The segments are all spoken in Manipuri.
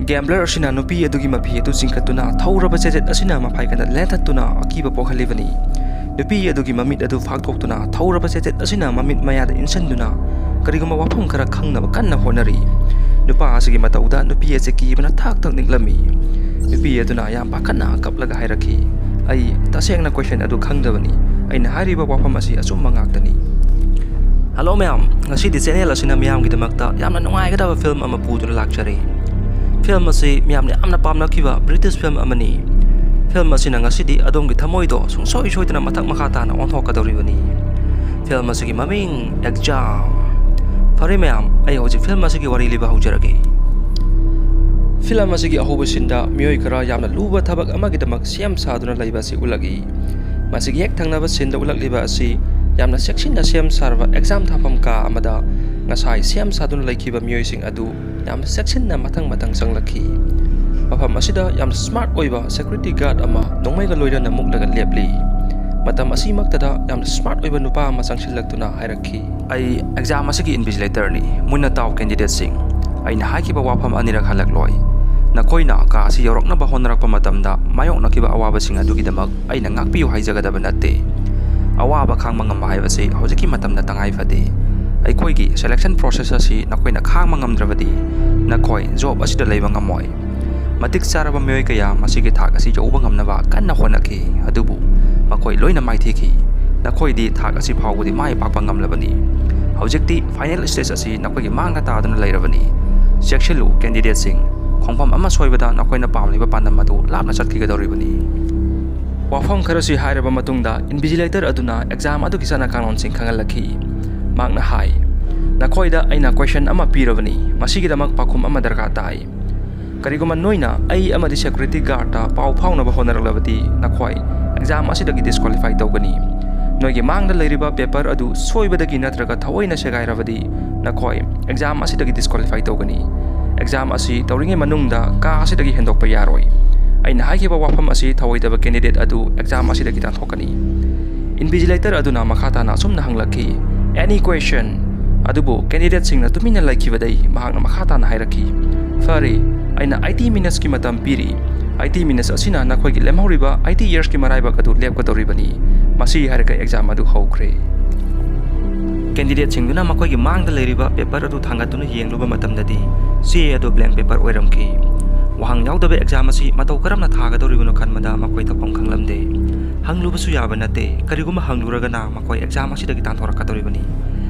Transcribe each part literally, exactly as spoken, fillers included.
Gambler ꯑꯁꯤꯅ ꯅꯨꯄꯤ ꯑꯗꯨꯒꯤ ꯃꯐꯤ ꯑꯗꯨ ꯆꯤꯡꯈꯠꯇꯨꯅ ꯊꯧꯔꯕ ꯆꯦꯆꯦꯠ ꯑꯁꯤꯅ ꯃꯐꯥꯏꯒꯟꯗ ꯂꯦꯟꯊꯠꯇꯨꯅ ꯑꯀꯤꯕ ꯄꯣꯛꯍꯜꯂꯤꯕꯅꯤ꯫ ꯅꯨꯄꯤ ꯑꯗꯨꯒꯤ ꯃꯃꯤꯠ ꯑꯗꯨ ꯐꯥꯛꯇꯣꯛꯇꯨꯅ ꯊꯧꯔꯕ ꯆꯦꯆꯦꯠ ꯑꯁꯤꯅ ꯃꯃꯤꯠ ꯃꯌꯥꯗ ꯏꯟꯁꯤꯟꯗꯨꯅ ꯀꯔꯤꯒꯨꯝꯕ ꯋꯥꯐꯝ ꯈꯔ ꯈꯪꯅꯕ ꯀꯟꯅ ꯍꯣꯠꯅꯔꯤ꯫ ꯅꯨꯄꯥ ꯑꯁꯤꯒꯤ ꯃꯇꯧꯗ ꯅꯨꯄꯤ ꯑꯁꯤ ꯀꯤꯕꯅ ꯊꯥꯛ ꯊꯥꯛ ꯅꯤꯛꯂꯝꯃꯤ꯫ ꯅꯨꯄꯤ ꯑꯗꯨꯅ ꯌꯥꯝ ꯄꯥꯈꯠꯅ ꯀꯞꯂꯒ ꯍꯥꯏꯔꯛꯈꯤ, "ꯑꯩ ꯇꯁꯦꯡꯅ question ꯑꯗꯨ ꯈꯪꯗꯕꯅꯤ꯫ ꯑꯩꯅ ꯍꯥꯏꯔꯤꯕ ꯋꯥꯐꯝ ꯑꯁꯤ ꯑꯆꯨꯝꯕ ꯉꯥꯛꯇꯅꯤ"꯫ Hello ꯃꯌꯥꯝ, ꯉꯁꯤꯗꯤ channel ꯑꯁꯤꯅ ꯃꯤꯌꯥꯝꯒꯤꯗꯃꯛꯇ ꯌꯥꯝꯅ ꯅꯨꯡꯉꯥꯏꯒꯗꯕ film ꯑꯃ ꯄꯨꯗꯨꯅ ꯂꯥꯛꯆꯔꯤ꯫ Film ꯑꯁꯤ ꯃꯤꯌꯥꯝꯅ ꯌꯥꯝꯅ ꯄꯥꯝꯅꯈꯤꯕ British film ꯑꯃꯅꯤ꯫ Film ꯑꯁꯤꯅ ꯉꯁꯤꯗꯤ ꯑꯗꯣꯝꯒꯤ ꯊꯃꯣꯏꯗꯣ ꯁꯨꯡꯁꯣꯏ ꯁꯣꯏꯗꯅ ꯃꯊꯛ ꯃꯈꯥ ꯇꯥꯅ ꯑꯣꯟꯊꯣꯛꯀꯗꯧꯔꯤꯕꯅꯤ꯫ Film ꯑꯁꯤꯒꯤ ꯃꯃꯤꯡ Exam꯫ ꯐꯔꯦ ꯃꯌꯥꯝ, ꯑꯩ ꯍꯧꯖꯤꯛ film ꯑꯁꯤꯒꯤ ꯋꯥꯔꯤ ꯂꯤꯕ ꯍꯧꯖꯔꯒꯦ꯫ Film ꯑꯁꯤꯒꯤ ꯑꯍꯧꯕ sceneꯗ ꯃꯤꯑꯣꯏ ꯈꯔ ꯌꯥꯝꯅ ꯂꯨꯕ ꯊꯕꯛ ꯑꯃꯒꯤꯗꯃꯛ ꯁꯦꯝ ꯁꯥꯗꯨꯅ ꯂꯩꯕ ꯑꯁꯤ ꯎꯠꯂꯛꯏ꯫ ꯃꯁꯤꯒꯤ ꯍꯦꯛ ꯊꯪꯅꯕ sceneꯗ ꯎꯠꯂꯛꯂꯤꯕ ꯑꯁꯤ ꯌꯥꯝꯅ ꯆꯦꯛꯁꯤꯟꯅ ꯁꯦꯝ ꯁꯥꯔꯕ exam ꯊꯥꯐꯝ ꯀꯥ ꯑꯃꯗ ꯉꯁꯥꯏ ꯁꯦꯝ ꯁꯥꯗꯨꯅ ꯂꯩꯈꯤꯕ ꯃꯤꯑꯣꯏꯁꯤꯡ ꯑꯗꯨ ꯌꯥꯝꯅ ꯆꯦꯛꯁꯤꯟꯅ ꯃꯊꯪ ꯃꯊꯪ ꯆꯪꯂꯛꯈꯤ꯫ ꯃꯐꯝ ꯑꯁꯤꯗ ꯌꯥꯝꯅ smart ꯑꯣꯏꯕ security guard ꯑꯃ ꯅꯣꯡꯃꯩꯒ ꯂꯣꯏꯅꯅ ꯃꯨꯛꯂꯒ ꯂꯦꯞꯂꯤ꯫ ꯃꯇꯝ ꯑꯁꯤꯃꯛꯇꯗ ꯌꯥꯝꯅ smart ꯑꯣꯏꯕ ꯅꯨꯄꯥ ꯑꯃ ꯆꯪꯁꯤꯜꯂꯛꯇꯨꯅ ꯍꯥꯏꯔꯛꯈꯤ, "ꯑꯩ exam ꯑꯁꯤꯒꯤ invigilatorꯅꯤ꯫ ꯃꯨꯟꯅ ꯇꯥꯎ candidateꯁꯤꯡ꯫ ꯑꯩꯅ ꯍꯥꯏꯈꯤꯕ ꯋꯥꯐꯝ ꯑꯅꯤꯔꯛ ꯍꯜꯂꯛꯂꯣꯏ꯫ ꯅꯈꯣꯏꯅ ꯀꯥ ꯑꯁꯤ ꯌꯧꯔꯛꯅꯕ ꯍꯣꯠꯅꯔꯛꯄ ꯃꯇꯝꯗ ꯃꯥꯌꯣꯛꯅꯈꯤꯕ ꯑꯋꯥꯕꯁꯤꯡ ꯑꯗꯨꯒꯤꯗꯃꯛ ꯑꯩꯅ ꯉꯥꯛꯄꯤꯌꯨ ꯍꯥꯏꯖꯒꯗꯕ ꯅꯠꯇꯦ꯫ ꯑꯋꯥꯕ ꯈꯥꯡꯕ ꯉꯝꯕ ꯍꯥꯏꯕꯁꯤ ꯍꯧꯖꯤꯛꯀꯤ ꯃꯇꯝꯗ ꯇꯉꯥꯏ ꯐꯗꯦ꯫ ꯑꯩꯈꯣꯏꯒꯤ selection process ꯑꯁꯤ ꯅꯈꯣꯏꯅ ꯈꯥꯡꯕ ꯉꯝꯗ꯭ꯔꯕꯗꯤ ꯅꯈꯣꯏ job ꯑꯁꯤꯗ ꯂꯩꯕ ꯉꯝꯃꯣꯏ"꯫ ꯃꯇꯤꯛ ꯆꯥꯔꯕ ꯃꯤꯑꯣꯏ ꯀꯌꯥ ꯃꯁꯤꯒꯤ ꯊꯥꯛ ꯑꯁꯤ ꯌꯧꯕ ꯉꯝꯅꯕ ꯀꯟꯅ ꯍꯣꯠꯅꯈꯤ, ꯑꯗꯨꯕꯨ ꯃꯈꯣꯏ ꯂꯣꯏꯅ ꯃꯥꯏꯊꯤꯈꯤ꯫ ꯅꯈꯣꯏꯗꯤ ꯊꯥꯛ ꯑꯁꯤ ꯐꯥꯎꯕꯗꯤ ꯃꯥꯏ ꯄꯥꯛꯄ ꯉꯝꯂꯕꯅꯤ꯫ ꯍꯧꯖꯤꯛꯇꯤ final stage ꯑꯁꯤ ꯅꯈꯣꯏꯒꯤ ꯃꯥꯡꯗ ꯇꯥꯗꯨꯅ ꯂꯩꯔꯕꯅꯤ꯫ ꯆꯦꯛꯁꯤꯜꯂꯨ candidateꯁꯤꯡ, ꯈꯣꯡꯐꯝ ꯑꯃ ꯁꯣꯏꯕꯗ ꯅꯈꯣꯏꯅ ꯄꯥꯝꯂꯤꯕ ꯄꯥꯟꯗꯝ ꯑꯗꯨ ꯂꯥꯞꯅ ꯆꯠꯈꯤꯒꯗꯧꯔꯤꯕꯅꯤ꯫ ꯋꯥꯐꯝ ꯈꯔꯁꯤ ꯍꯥꯏꯔꯕ ꯃꯇꯨꯡꯗ invigilator ꯑꯗꯨꯅ exam ꯑꯗꯨꯒꯤ ꯆꯠꯅ ꯀꯥꯡꯂꯣꯟꯁꯤꯡ ꯈꯪꯍꯜꯂꯛꯈꯤ꯫ ꯃꯍꯥꯛꯅ ꯍꯥꯏ, "ꯅꯈꯣꯏꯗ ꯑꯩꯅ question ꯑꯃ ꯄꯤꯔꯕꯅꯤ, ꯃꯁꯤꯒꯤꯗꯃꯛ ꯄꯥꯎꯈꯨꯝ ꯑꯃ ꯗꯔꯀꯥꯔ ꯇꯥꯏ꯫ ꯀꯔꯤꯒꯨꯝꯕ ꯅꯣꯏꯅ ꯑꯩ ꯑꯃꯗꯤ security guardꯇ ꯄꯥꯎ ꯐꯥꯎꯅꯕ ꯍꯣꯠꯅꯔꯛꯂꯕꯗꯤ ꯅꯈꯣꯏ exam ꯑꯁꯤꯗꯒꯤ disqualify ꯇꯧꯒꯅꯤ꯫ ꯅꯣꯏꯒꯤ ꯃꯥꯡꯗ ꯂꯩꯔꯤꯕ paper ꯑꯗꯨ ꯁꯣꯏꯕꯗꯒꯤ ꯅꯠꯇ꯭ꯔꯒ ꯊꯑꯣꯏꯅ ꯁꯦꯒꯥꯏꯔꯕꯗꯤ ꯅꯈꯣꯏ exam ꯑꯁꯤꯗꯒꯤ disqualify ꯇꯧꯒꯅꯤ꯫ Exam ꯑꯁꯤ ꯇꯧꯔꯤꯉꯩ ꯃꯅꯨꯡꯗ ꯀꯥ ꯑꯁꯤꯗꯒꯤ ꯍꯦꯟꯗꯣꯛꯄ ꯌꯥꯔꯣꯏ꯫ ꯑꯩꯅ ꯍꯥꯏꯈꯤꯕ ꯋꯥꯐꯝ ꯑꯁꯤ ꯊꯧꯑꯣꯏꯗꯕ candidate ꯑꯗꯨ exam ꯑꯁꯤꯗꯒꯤ ꯇꯥꯟꯊꯣꯛꯀꯅꯤ"꯫ Invigilator ꯑꯗꯨꯅ ꯃꯈꯥ ꯇꯥꯅ ꯑꯁꯨꯝꯅ ꯍꯪꯂꯛꯈꯤ, "Any question?" ꯑꯗꯨꯕꯨ candidateꯁꯤꯡꯅ ꯇꯨꯃꯤꯟꯅ ꯂꯩꯈꯤꯕꯗꯩ ꯃꯍꯥꯛꯅ ꯃꯈꯥ ꯇꯥꯅ ꯍꯥꯏꯔꯛꯈꯤ, "ꯐꯔꯦ, ꯑꯩꯅ eighty minutes ꯀꯤ ꯃꯇꯝ ꯄꯤꯔꯤ꯫ Eighty minutes ꯑꯁꯤꯅ ꯅꯈꯣꯏꯒꯤ ꯂꯦꯝꯍꯧꯔꯤꯕ eighty years ꯀꯤ ꯃꯔꯥꯏꯕꯛ ꯑꯗꯨ ꯂꯦꯞꯀꯗꯧꯔꯤꯕꯅꯤ"꯫ ꯃꯁꯤ ꯍꯥꯏꯔꯒ exam ꯑꯗꯨ ꯍꯧꯈ꯭ꯔꯦ꯫ Candidate ꯁꯤꯡꯗꯨꯅ ꯃꯈꯣꯏꯒꯤ ꯃꯥꯡꯗ ꯂꯩꯔꯤꯕ paper ꯑꯗꯨ ꯊꯥꯡꯒꯠꯇꯨꯅ ꯌꯦꯡꯂꯨꯕ ꯃꯇꯝꯗꯗꯤ, ꯆꯦ ꯑꯗꯨ blank paper ꯑꯣꯏꯔꯝꯈꯤ꯫ ꯋꯥꯍꯪ ꯌꯥꯎꯗꯕ exam ꯑꯁꯤ ꯃꯇꯧ ꯀꯔꯝꯅ ꯊꯥꯒꯗꯧꯔꯤꯕꯅꯣ ꯈꯟꯕꯗ ꯃꯈꯣꯏ ꯇꯧꯐꯝ ꯈꯪꯂꯝꯗꯦ꯫ ꯍꯪꯂꯨꯕꯁꯨ ꯌꯥꯕ ꯅꯠꯇꯦ, ꯀꯔꯤꯒꯨꯝꯕ ꯍꯪꯂꯨꯔꯒꯅ ꯃꯈꯣꯏ exam ꯑꯁꯤꯗꯒꯤ ꯇꯥꯟꯊꯣꯔꯛꯀꯗꯧꯔꯤꯕꯅꯤ꯫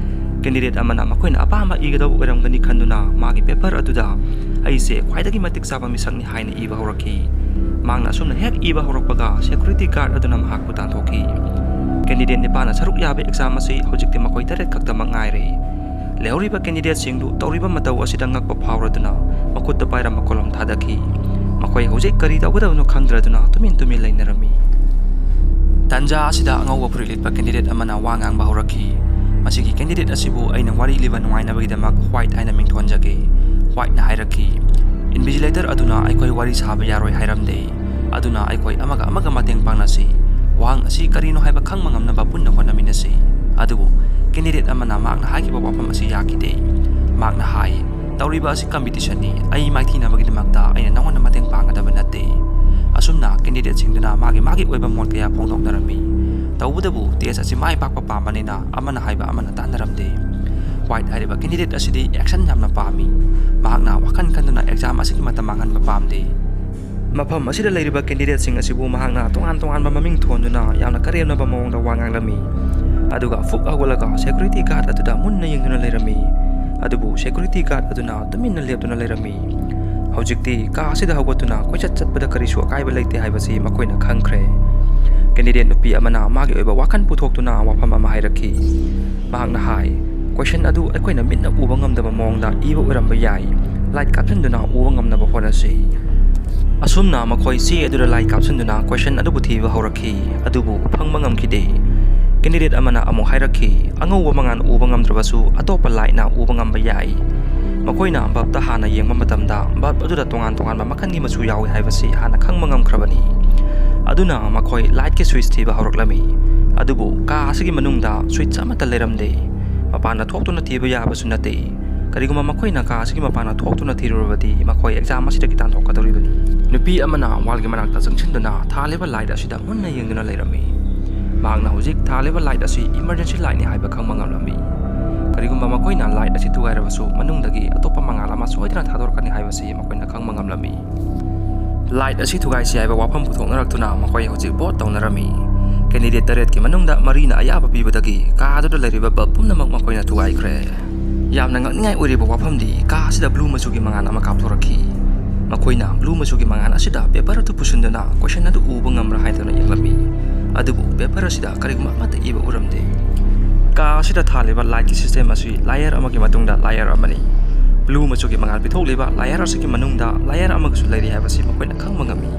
Candidate ꯑꯃꯅ ꯃꯈꯣꯏꯅ ꯑꯄꯥꯝꯕ ꯏꯒꯗꯧꯕ ꯑꯣꯏꯔꯝꯒꯅꯤ ꯈꯟꯗꯨꯅ ꯃꯥꯒꯤ paper ꯑꯗꯨꯗ "ꯑꯩꯁꯦ ꯈ꯭ꯋꯥꯏꯗꯒꯤ ꯃꯇꯤꯛ ꯆꯥꯕ ꯃꯤꯁꯛꯅꯤ" ꯍꯥꯏꯅ ꯏꯕ ꯍꯧꯔꯛꯈꯤ꯫ ꯃꯍꯥꯛꯅ ꯑꯁꯨꯝꯅ ꯍꯦꯛ ꯏꯕ ꯍꯧꯔꯛꯄꯒ security guard ꯑꯗꯨꯅ ꯃꯍꯥꯛꯄꯨ ꯇꯥꯟꯊꯣꯛꯈꯤ꯫ Candidate ꯅꯤꯄꯥꯟꯅ ꯁꯔꯨꯛ ꯌꯥꯕ exam ꯑꯁꯤ ꯍꯧꯖꯤꯛꯇꯤ ꯃꯈꯣꯏ ꯇꯔꯦꯠ ꯈꯛꯇꯃꯛ ꯉꯥꯏꯔꯦ꯫ ꯂꯩꯍꯧꯔꯤꯕ candidate ꯁꯤꯡꯗꯨ ꯇꯧꯔꯤꯕ ꯃꯇꯧ ꯑꯁꯤꯗ ꯉꯛꯄ ꯐꯥꯎꯔꯗꯨꯅ ꯃꯈꯨꯠꯇ ꯄꯥꯏꯔꯝꯕ ꯀꯣꯂꯣꯝ ꯊꯥꯗꯈꯤ꯫ ꯃꯈꯣꯏ ꯍꯧꯖꯤꯛ ꯀꯔꯤ ꯇꯧꯒꯗꯕꯅꯣ ꯈꯪꯗ꯭ꯔꯗꯨꯅ ꯇꯨꯃꯤꯟ ꯇꯨꯃꯤꯟ ꯂꯩꯅꯔꯝꯃꯤ꯫ ꯇꯟꯖꯥ ꯑꯁꯤꯗ ꯑꯉꯧꯕ ꯐꯨꯔꯤꯠ ꯂꯤꯠꯄ candidate ꯑꯃꯅ ꯋꯥ ꯉꯥꯡꯕ ꯍꯧꯔꯛꯈꯤ꯫ "ꯃꯁꯤꯒꯤ candidate ꯑꯁꯤꯕꯨ ꯑꯩꯅ ꯋꯥꯔꯤ ꯂꯤꯕ ꯅꯨꯡꯉꯥꯏꯅꯕꯒꯤꯗꯃꯛ White ꯍꯥꯏꯅ ꯃꯤꯡꯊꯣꯟꯖꯒꯦ"꯫ White ꯅ ꯍꯥꯏꯔꯛꯈꯤ, "Invigilator ꯑꯗꯨꯅ ꯑꯩꯈꯣꯏ ꯋꯥꯔꯤ ꯁꯥꯕ ꯌꯥꯔꯣꯏ ꯍꯥꯏꯔꯝꯗꯦ꯫ ꯑꯗꯨꯅ ꯑꯩꯈꯣꯏ ꯑꯃꯒ ꯑꯃꯒ ꯃꯇꯦꯡ ꯄꯥꯡꯅꯁꯤ꯫ ꯋꯥꯍꯪ ꯑꯁꯤ ꯀꯔꯤꯅꯣ ꯍꯥꯏꯕ ꯈꯪꯕ ꯉꯝꯅꯕ ꯄꯨꯟꯅ ꯍꯣꯠꯅꯃꯤꯟꯅꯁꯤ"꯫ ꯑꯗꯨꯕꯨ candidate ꯑꯃꯅ ꯃꯍꯥꯛꯅ ꯍꯥꯏꯈꯤꯕ ꯋꯥꯐꯝ ꯑꯁꯤ ꯌꯥꯈꯤꯗꯦ꯫ ꯃꯍꯥꯛꯅ ꯍꯥꯏ, "ꯇꯧꯔꯤꯕ ꯑꯁꯤ competition ꯅꯤ꯫ ꯑꯩ ꯃꯥꯏꯊꯤꯅꯕꯒꯤꯗꯃꯛꯇ ꯑꯩꯅ ꯅꯉꯣꯟꯗ ꯃꯇꯦꯡ ꯄꯥꯡꯒꯗꯕ ꯅꯠꯇꯦ"꯫ ꯑꯁꯨꯝꯅ candidate ꯁꯤꯡꯗꯨꯅ ꯃꯥꯒꯤ ꯃꯥꯒꯤ ꯑꯣꯏꯕ ꯃꯣꯠ ꯀꯌꯥ ꯐꯣꯡꯗꯣꯛꯅꯔꯝꯃꯤ꯫ ꯇꯧꯕꯇꯕꯨ test ꯑꯁꯤ ꯃꯥꯏ ꯄꯥꯛꯄ ꯄꯥꯝꯕꯅꯤꯅ ꯑꯃꯅ ꯍꯥꯏꯕ ꯑꯃꯅ ꯇꯥꯟꯅꯔꯝꯗꯦ꯫ White ꯍꯥꯏꯔꯤꯕ candidate ꯑꯁꯤꯗꯤ action ꯌꯥꯝꯅ ꯄꯥꯝꯃꯤ꯫ ꯃꯍꯥꯛꯅ ꯋꯥꯈꯜ ꯈꯟꯗꯨꯅ exam ꯑꯁꯤꯒꯤ ꯃꯇꯝ ꯃꯥꯡꯍꯟꯕ ꯄꯥꯝꯗꯦ꯫ ꯃꯐꯝ ꯑꯁꯤꯗ ꯂꯩꯔꯤꯕ candidate ꯁꯤꯡ ꯑꯁꯤꯕꯨ ꯃꯍꯥꯛꯅ ꯇꯣꯉꯥꯟ ꯇꯣꯉꯥꯟꯕ ꯃꯃꯤꯡ ꯊꯣꯟꯗꯨꯅ ꯌꯥꯝꯅ ꯀꯔꯦꯝꯅꯕ ꯃꯑꯣꯡꯗ ꯋꯥ ꯉꯥꯡꯂꯝꯃꯤ꯫ ꯑꯗꯨꯒ ꯐꯨꯛ ꯍꯧꯒꯠꯂꯒ security guard ꯑꯗꯨꯗ ꯃꯨꯟꯅ ꯌꯦꯡꯗꯨꯅ ꯂꯩꯔꯝꯃꯤ꯫ ꯑꯗꯨꯕꯨ security guard ꯑꯗꯨꯅ ꯇꯨꯃꯤꯟꯅ ꯂꯦꯞꯇꯨꯅ ꯂꯩꯔꯝꯃꯤ꯫ ꯍꯧꯖꯤꯛꯇꯤ ꯀꯥ ꯑꯁꯤꯗ ꯍꯧꯒꯠꯇꯨꯅ ꯀꯣꯏꯆꯠ ꯆꯠꯄꯗ ꯀꯔꯤꯁꯨ ꯑꯀꯥꯏꯕ ꯂꯩꯇꯦ ꯍꯥꯏꯕꯁꯤ ꯃꯈꯣꯏꯅ ꯈꯪꯈ꯭ꯔꯦ꯫ Candidate ꯅꯨꯄꯤ ꯑꯃꯅ ꯃꯥꯒꯤ ꯑꯣꯏꯕ ꯋꯥꯈꯜ ꯄꯨꯊꯣꯛꯇꯨꯅ ꯋꯥꯐꯝ ꯑꯃ ꯍꯥꯏꯔꯛꯈꯤ꯫ ꯃꯍꯥꯛꯅ ꯍꯥꯏ, "Question ꯑꯗꯨ ꯑꯩꯈꯣꯏꯅ ꯃꯤꯠꯅ ꯎꯕ ꯉꯝꯗꯕ ꯃꯑꯣꯡꯗ ꯏꯕ ꯑꯣꯏꯔꯝꯕ ꯌꯥꯏ꯫ Light ꯀꯥꯞꯁꯤꯟꯗꯨꯅ ꯎꯕ ꯉꯝꯅꯕ ꯍꯣꯠꯅꯁꯤ"꯫ ꯑꯁꯨꯝꯅ ꯃꯈꯣꯏ ꯆꯦ ꯑꯗꯨꯗ light ꯀꯥꯞꯁꯤꯟꯗꯨꯅ question ꯑꯗꯨꯕꯨ ꯊꯤꯕ ꯍꯧꯔꯛꯈꯤ, ꯑꯗꯨꯕꯨ ꯐꯪꯕ ꯉꯝꯈꯤꯗꯦ꯫ Candidate ꯑꯃꯅ ꯑꯃꯨꯛ ꯍꯥꯏꯔꯛꯈꯤ, "ꯑꯉꯧꯕ ꯃꯉꯥꯜ ꯎꯕ ꯉꯝꯗ꯭ꯔꯕꯁꯨ ꯑꯇꯣꯞꯄ light ꯅ ꯎꯕ ꯉꯝꯕ ꯌꯥꯏ"꯫ ꯃꯈꯣꯏꯅ bulb ꯇ ꯍꯥꯟꯅ ꯌꯦꯡꯕ ꯃꯇꯝꯗ bulb ꯑꯗꯨꯗ ꯇꯣꯉꯥꯟ ꯇꯣꯉꯥꯟꯕ ꯃꯈꯜꯒꯤ ꯃꯆꯨ ꯌꯥꯎꯏ ꯍꯥꯏꯕꯁꯤ ꯍꯥꯟꯅ ꯈꯪꯕ ꯉꯝꯈ꯭ꯔꯕꯅꯤ꯫ ꯑꯗꯨꯅ ꯃꯈꯣꯏ light ꯀꯤ switch ꯊꯤꯕ ꯍꯧꯔꯛꯂꯝꯃꯤ꯫ ꯑꯗꯨꯕꯨ ꯀꯥ ꯑꯁꯤꯒꯤ ꯃꯅꯨꯡꯗ switch ꯑꯃꯠꯇ ꯂꯩꯔꯝꯗꯦ꯫ ꯃꯄꯥꯟꯗ ꯊꯣꯛꯇꯨꯅ ꯊꯤꯕ ꯌꯥꯕꯁꯨ ꯅꯠꯇꯦ꯫ ꯀꯔꯤꯒꯨꯝꯕ ꯃꯈꯣꯏꯅ ꯀꯥ ꯑꯁꯤꯒꯤ ꯃꯄꯥꯟꯗ ꯊꯣꯛꯇꯨꯅ ꯊꯤꯔꯨꯔꯕꯗꯤ ꯃꯈꯣꯏ ꯑꯦꯛꯖꯥꯝ ꯑꯁꯤꯗꯒꯤ ꯇꯥꯟꯊꯣꯛꯀꯗꯧꯔꯤꯕꯅꯤ꯫ ꯅꯨꯄꯤ ꯑꯃꯅ ꯋꯥꯜꯒꯤ ꯃꯅꯥꯛꯇ ꯆꯪꯁꯤꯟꯗꯨꯅ ꯊꯥꯜꯂꯤꯕ ꯂꯥꯏꯠ ꯑꯁꯤꯗ ꯃꯨꯟꯅ ꯌꯦꯡꯗꯨꯅ ꯂꯩꯔꯝꯃꯤ꯫ ꯃꯍꯥꯛꯅ ꯍꯧꯖꯤꯛ ꯊꯥꯜꯂꯤꯕ ꯂꯥꯏꯠ ꯑꯁꯤ ꯏꯃꯔꯖꯦꯟꯁꯤ ꯂꯥꯏꯠꯅꯤ ꯍꯥꯏꯕ ꯈꯪꯕ ꯉꯝꯂꯝꯃꯤ꯫ ꯀꯔꯤꯒꯨꯝꯕ ꯃꯈꯣꯏꯅ ꯂꯥꯏꯠ ꯑꯁꯤ ꯊꯨꯒꯥꯏꯔꯕꯁꯨ ꯃꯅꯨꯡꯗꯒꯤ ꯑꯇꯣꯞꯄ ꯃꯉꯥꯜ ꯑꯃ ꯁꯣꯏꯗꯅ ꯊꯥꯗꯣꯔꯛꯀꯅꯤ ꯍꯥꯏꯕꯁꯤ ꯃꯈꯣꯏꯅ ꯈꯪꯕ ꯉꯝꯂꯝꯃꯤ꯫ ꯂꯥꯏꯠ ꯑꯁꯤ ꯊꯨꯒꯥꯏꯁꯤ ꯍꯥꯏꯕ ꯋꯥꯐꯝ ꯄꯨꯊꯣꯛꯅꯔꯛꯇꯨꯅ ꯃꯈꯣꯏ ꯍꯧꯖꯤꯛ ꯚꯣꯠ ꯇꯧꯅꯔꯝꯃꯤ꯫ ꯀꯦꯟꯗꯤꯗꯦꯠ ꯇꯔꯦꯠꯀꯤ ꯃꯅꯨꯡꯗ ꯃꯔꯤꯅ ꯑꯌꯥꯕ ꯄꯤꯕꯗꯒꯤ ꯀꯥ ꯑꯗꯨꯗ ꯂꯩꯔꯤꯕ ꯕꯜꯕ ꯄꯨꯝꯅꯃꯛ ꯃꯈꯣꯏꯅ ꯊꯨꯒꯥꯏꯈ꯭ꯔꯦ꯫ ꯌꯥꯝꯅ ꯉꯛꯅꯤꯡꯉꯥꯏ ꯑꯣꯏꯔꯤꯕ ꯋꯥꯐꯝꯗꯤ ꯀꯥ ꯑꯁꯤꯗ ꯕ꯭ꯂꯨ ꯃꯆꯨꯒꯤ ꯃꯉꯥꯜ ꯑꯃ ꯀꯥꯞꯊꯣꯔꯛꯈꯤ꯫ ꯃꯈꯣꯏꯅ ꯕ꯭ꯂꯨ ꯃꯆꯨꯒꯤ ꯃꯉꯥꯜ ꯑꯁꯤꯗ ꯄꯦꯄꯔ ꯑꯗꯨ ꯄꯨꯁꯤꯟꯗꯨꯅ ꯀꯣꯏꯁꯟ ꯑꯗꯨ ꯎꯕ ꯉꯝꯕ꯭ꯔꯥ ꯍꯥꯏꯗꯨꯅ ꯌꯦꯡꯂꯝꯃꯤ꯫ ꯑꯗꯨꯕꯨ ꯄꯦꯄꯔ ꯑꯁꯤꯗ ꯀꯔꯤꯒꯨꯝꯕ ꯑꯃꯠꯇ ꯏꯕ ꯎꯔꯝꯗꯦ꯫ ꯀꯥ ꯑꯁꯤꯗ ꯊꯥꯜꯂꯤꯕ ꯂꯥꯏꯠꯀꯤ ꯁꯤꯁꯇꯦꯝ ꯑꯁꯤ ꯂꯥꯌꯔ ꯑꯃꯒꯤ ꯃꯇꯨꯡꯗ ꯂꯥꯌꯔ ꯑꯃꯅꯤ꯫ ꯕ꯭ꯂꯨ ꯃꯆꯨꯒꯤ ꯃꯉꯥꯜ ꯄꯤꯊꯣꯛꯂꯤꯕ ꯂꯥꯌꯔ ꯑꯁꯤꯒꯤ ꯃꯅꯨꯡꯗ ꯂꯥꯌꯔ ꯑꯃꯒꯁꯨ ꯂꯩꯔꯤ ꯍꯥꯏꯕꯁꯤ ꯃꯈꯣꯏꯅ ꯈꯪꯕ ꯉꯝꯃꯤ꯫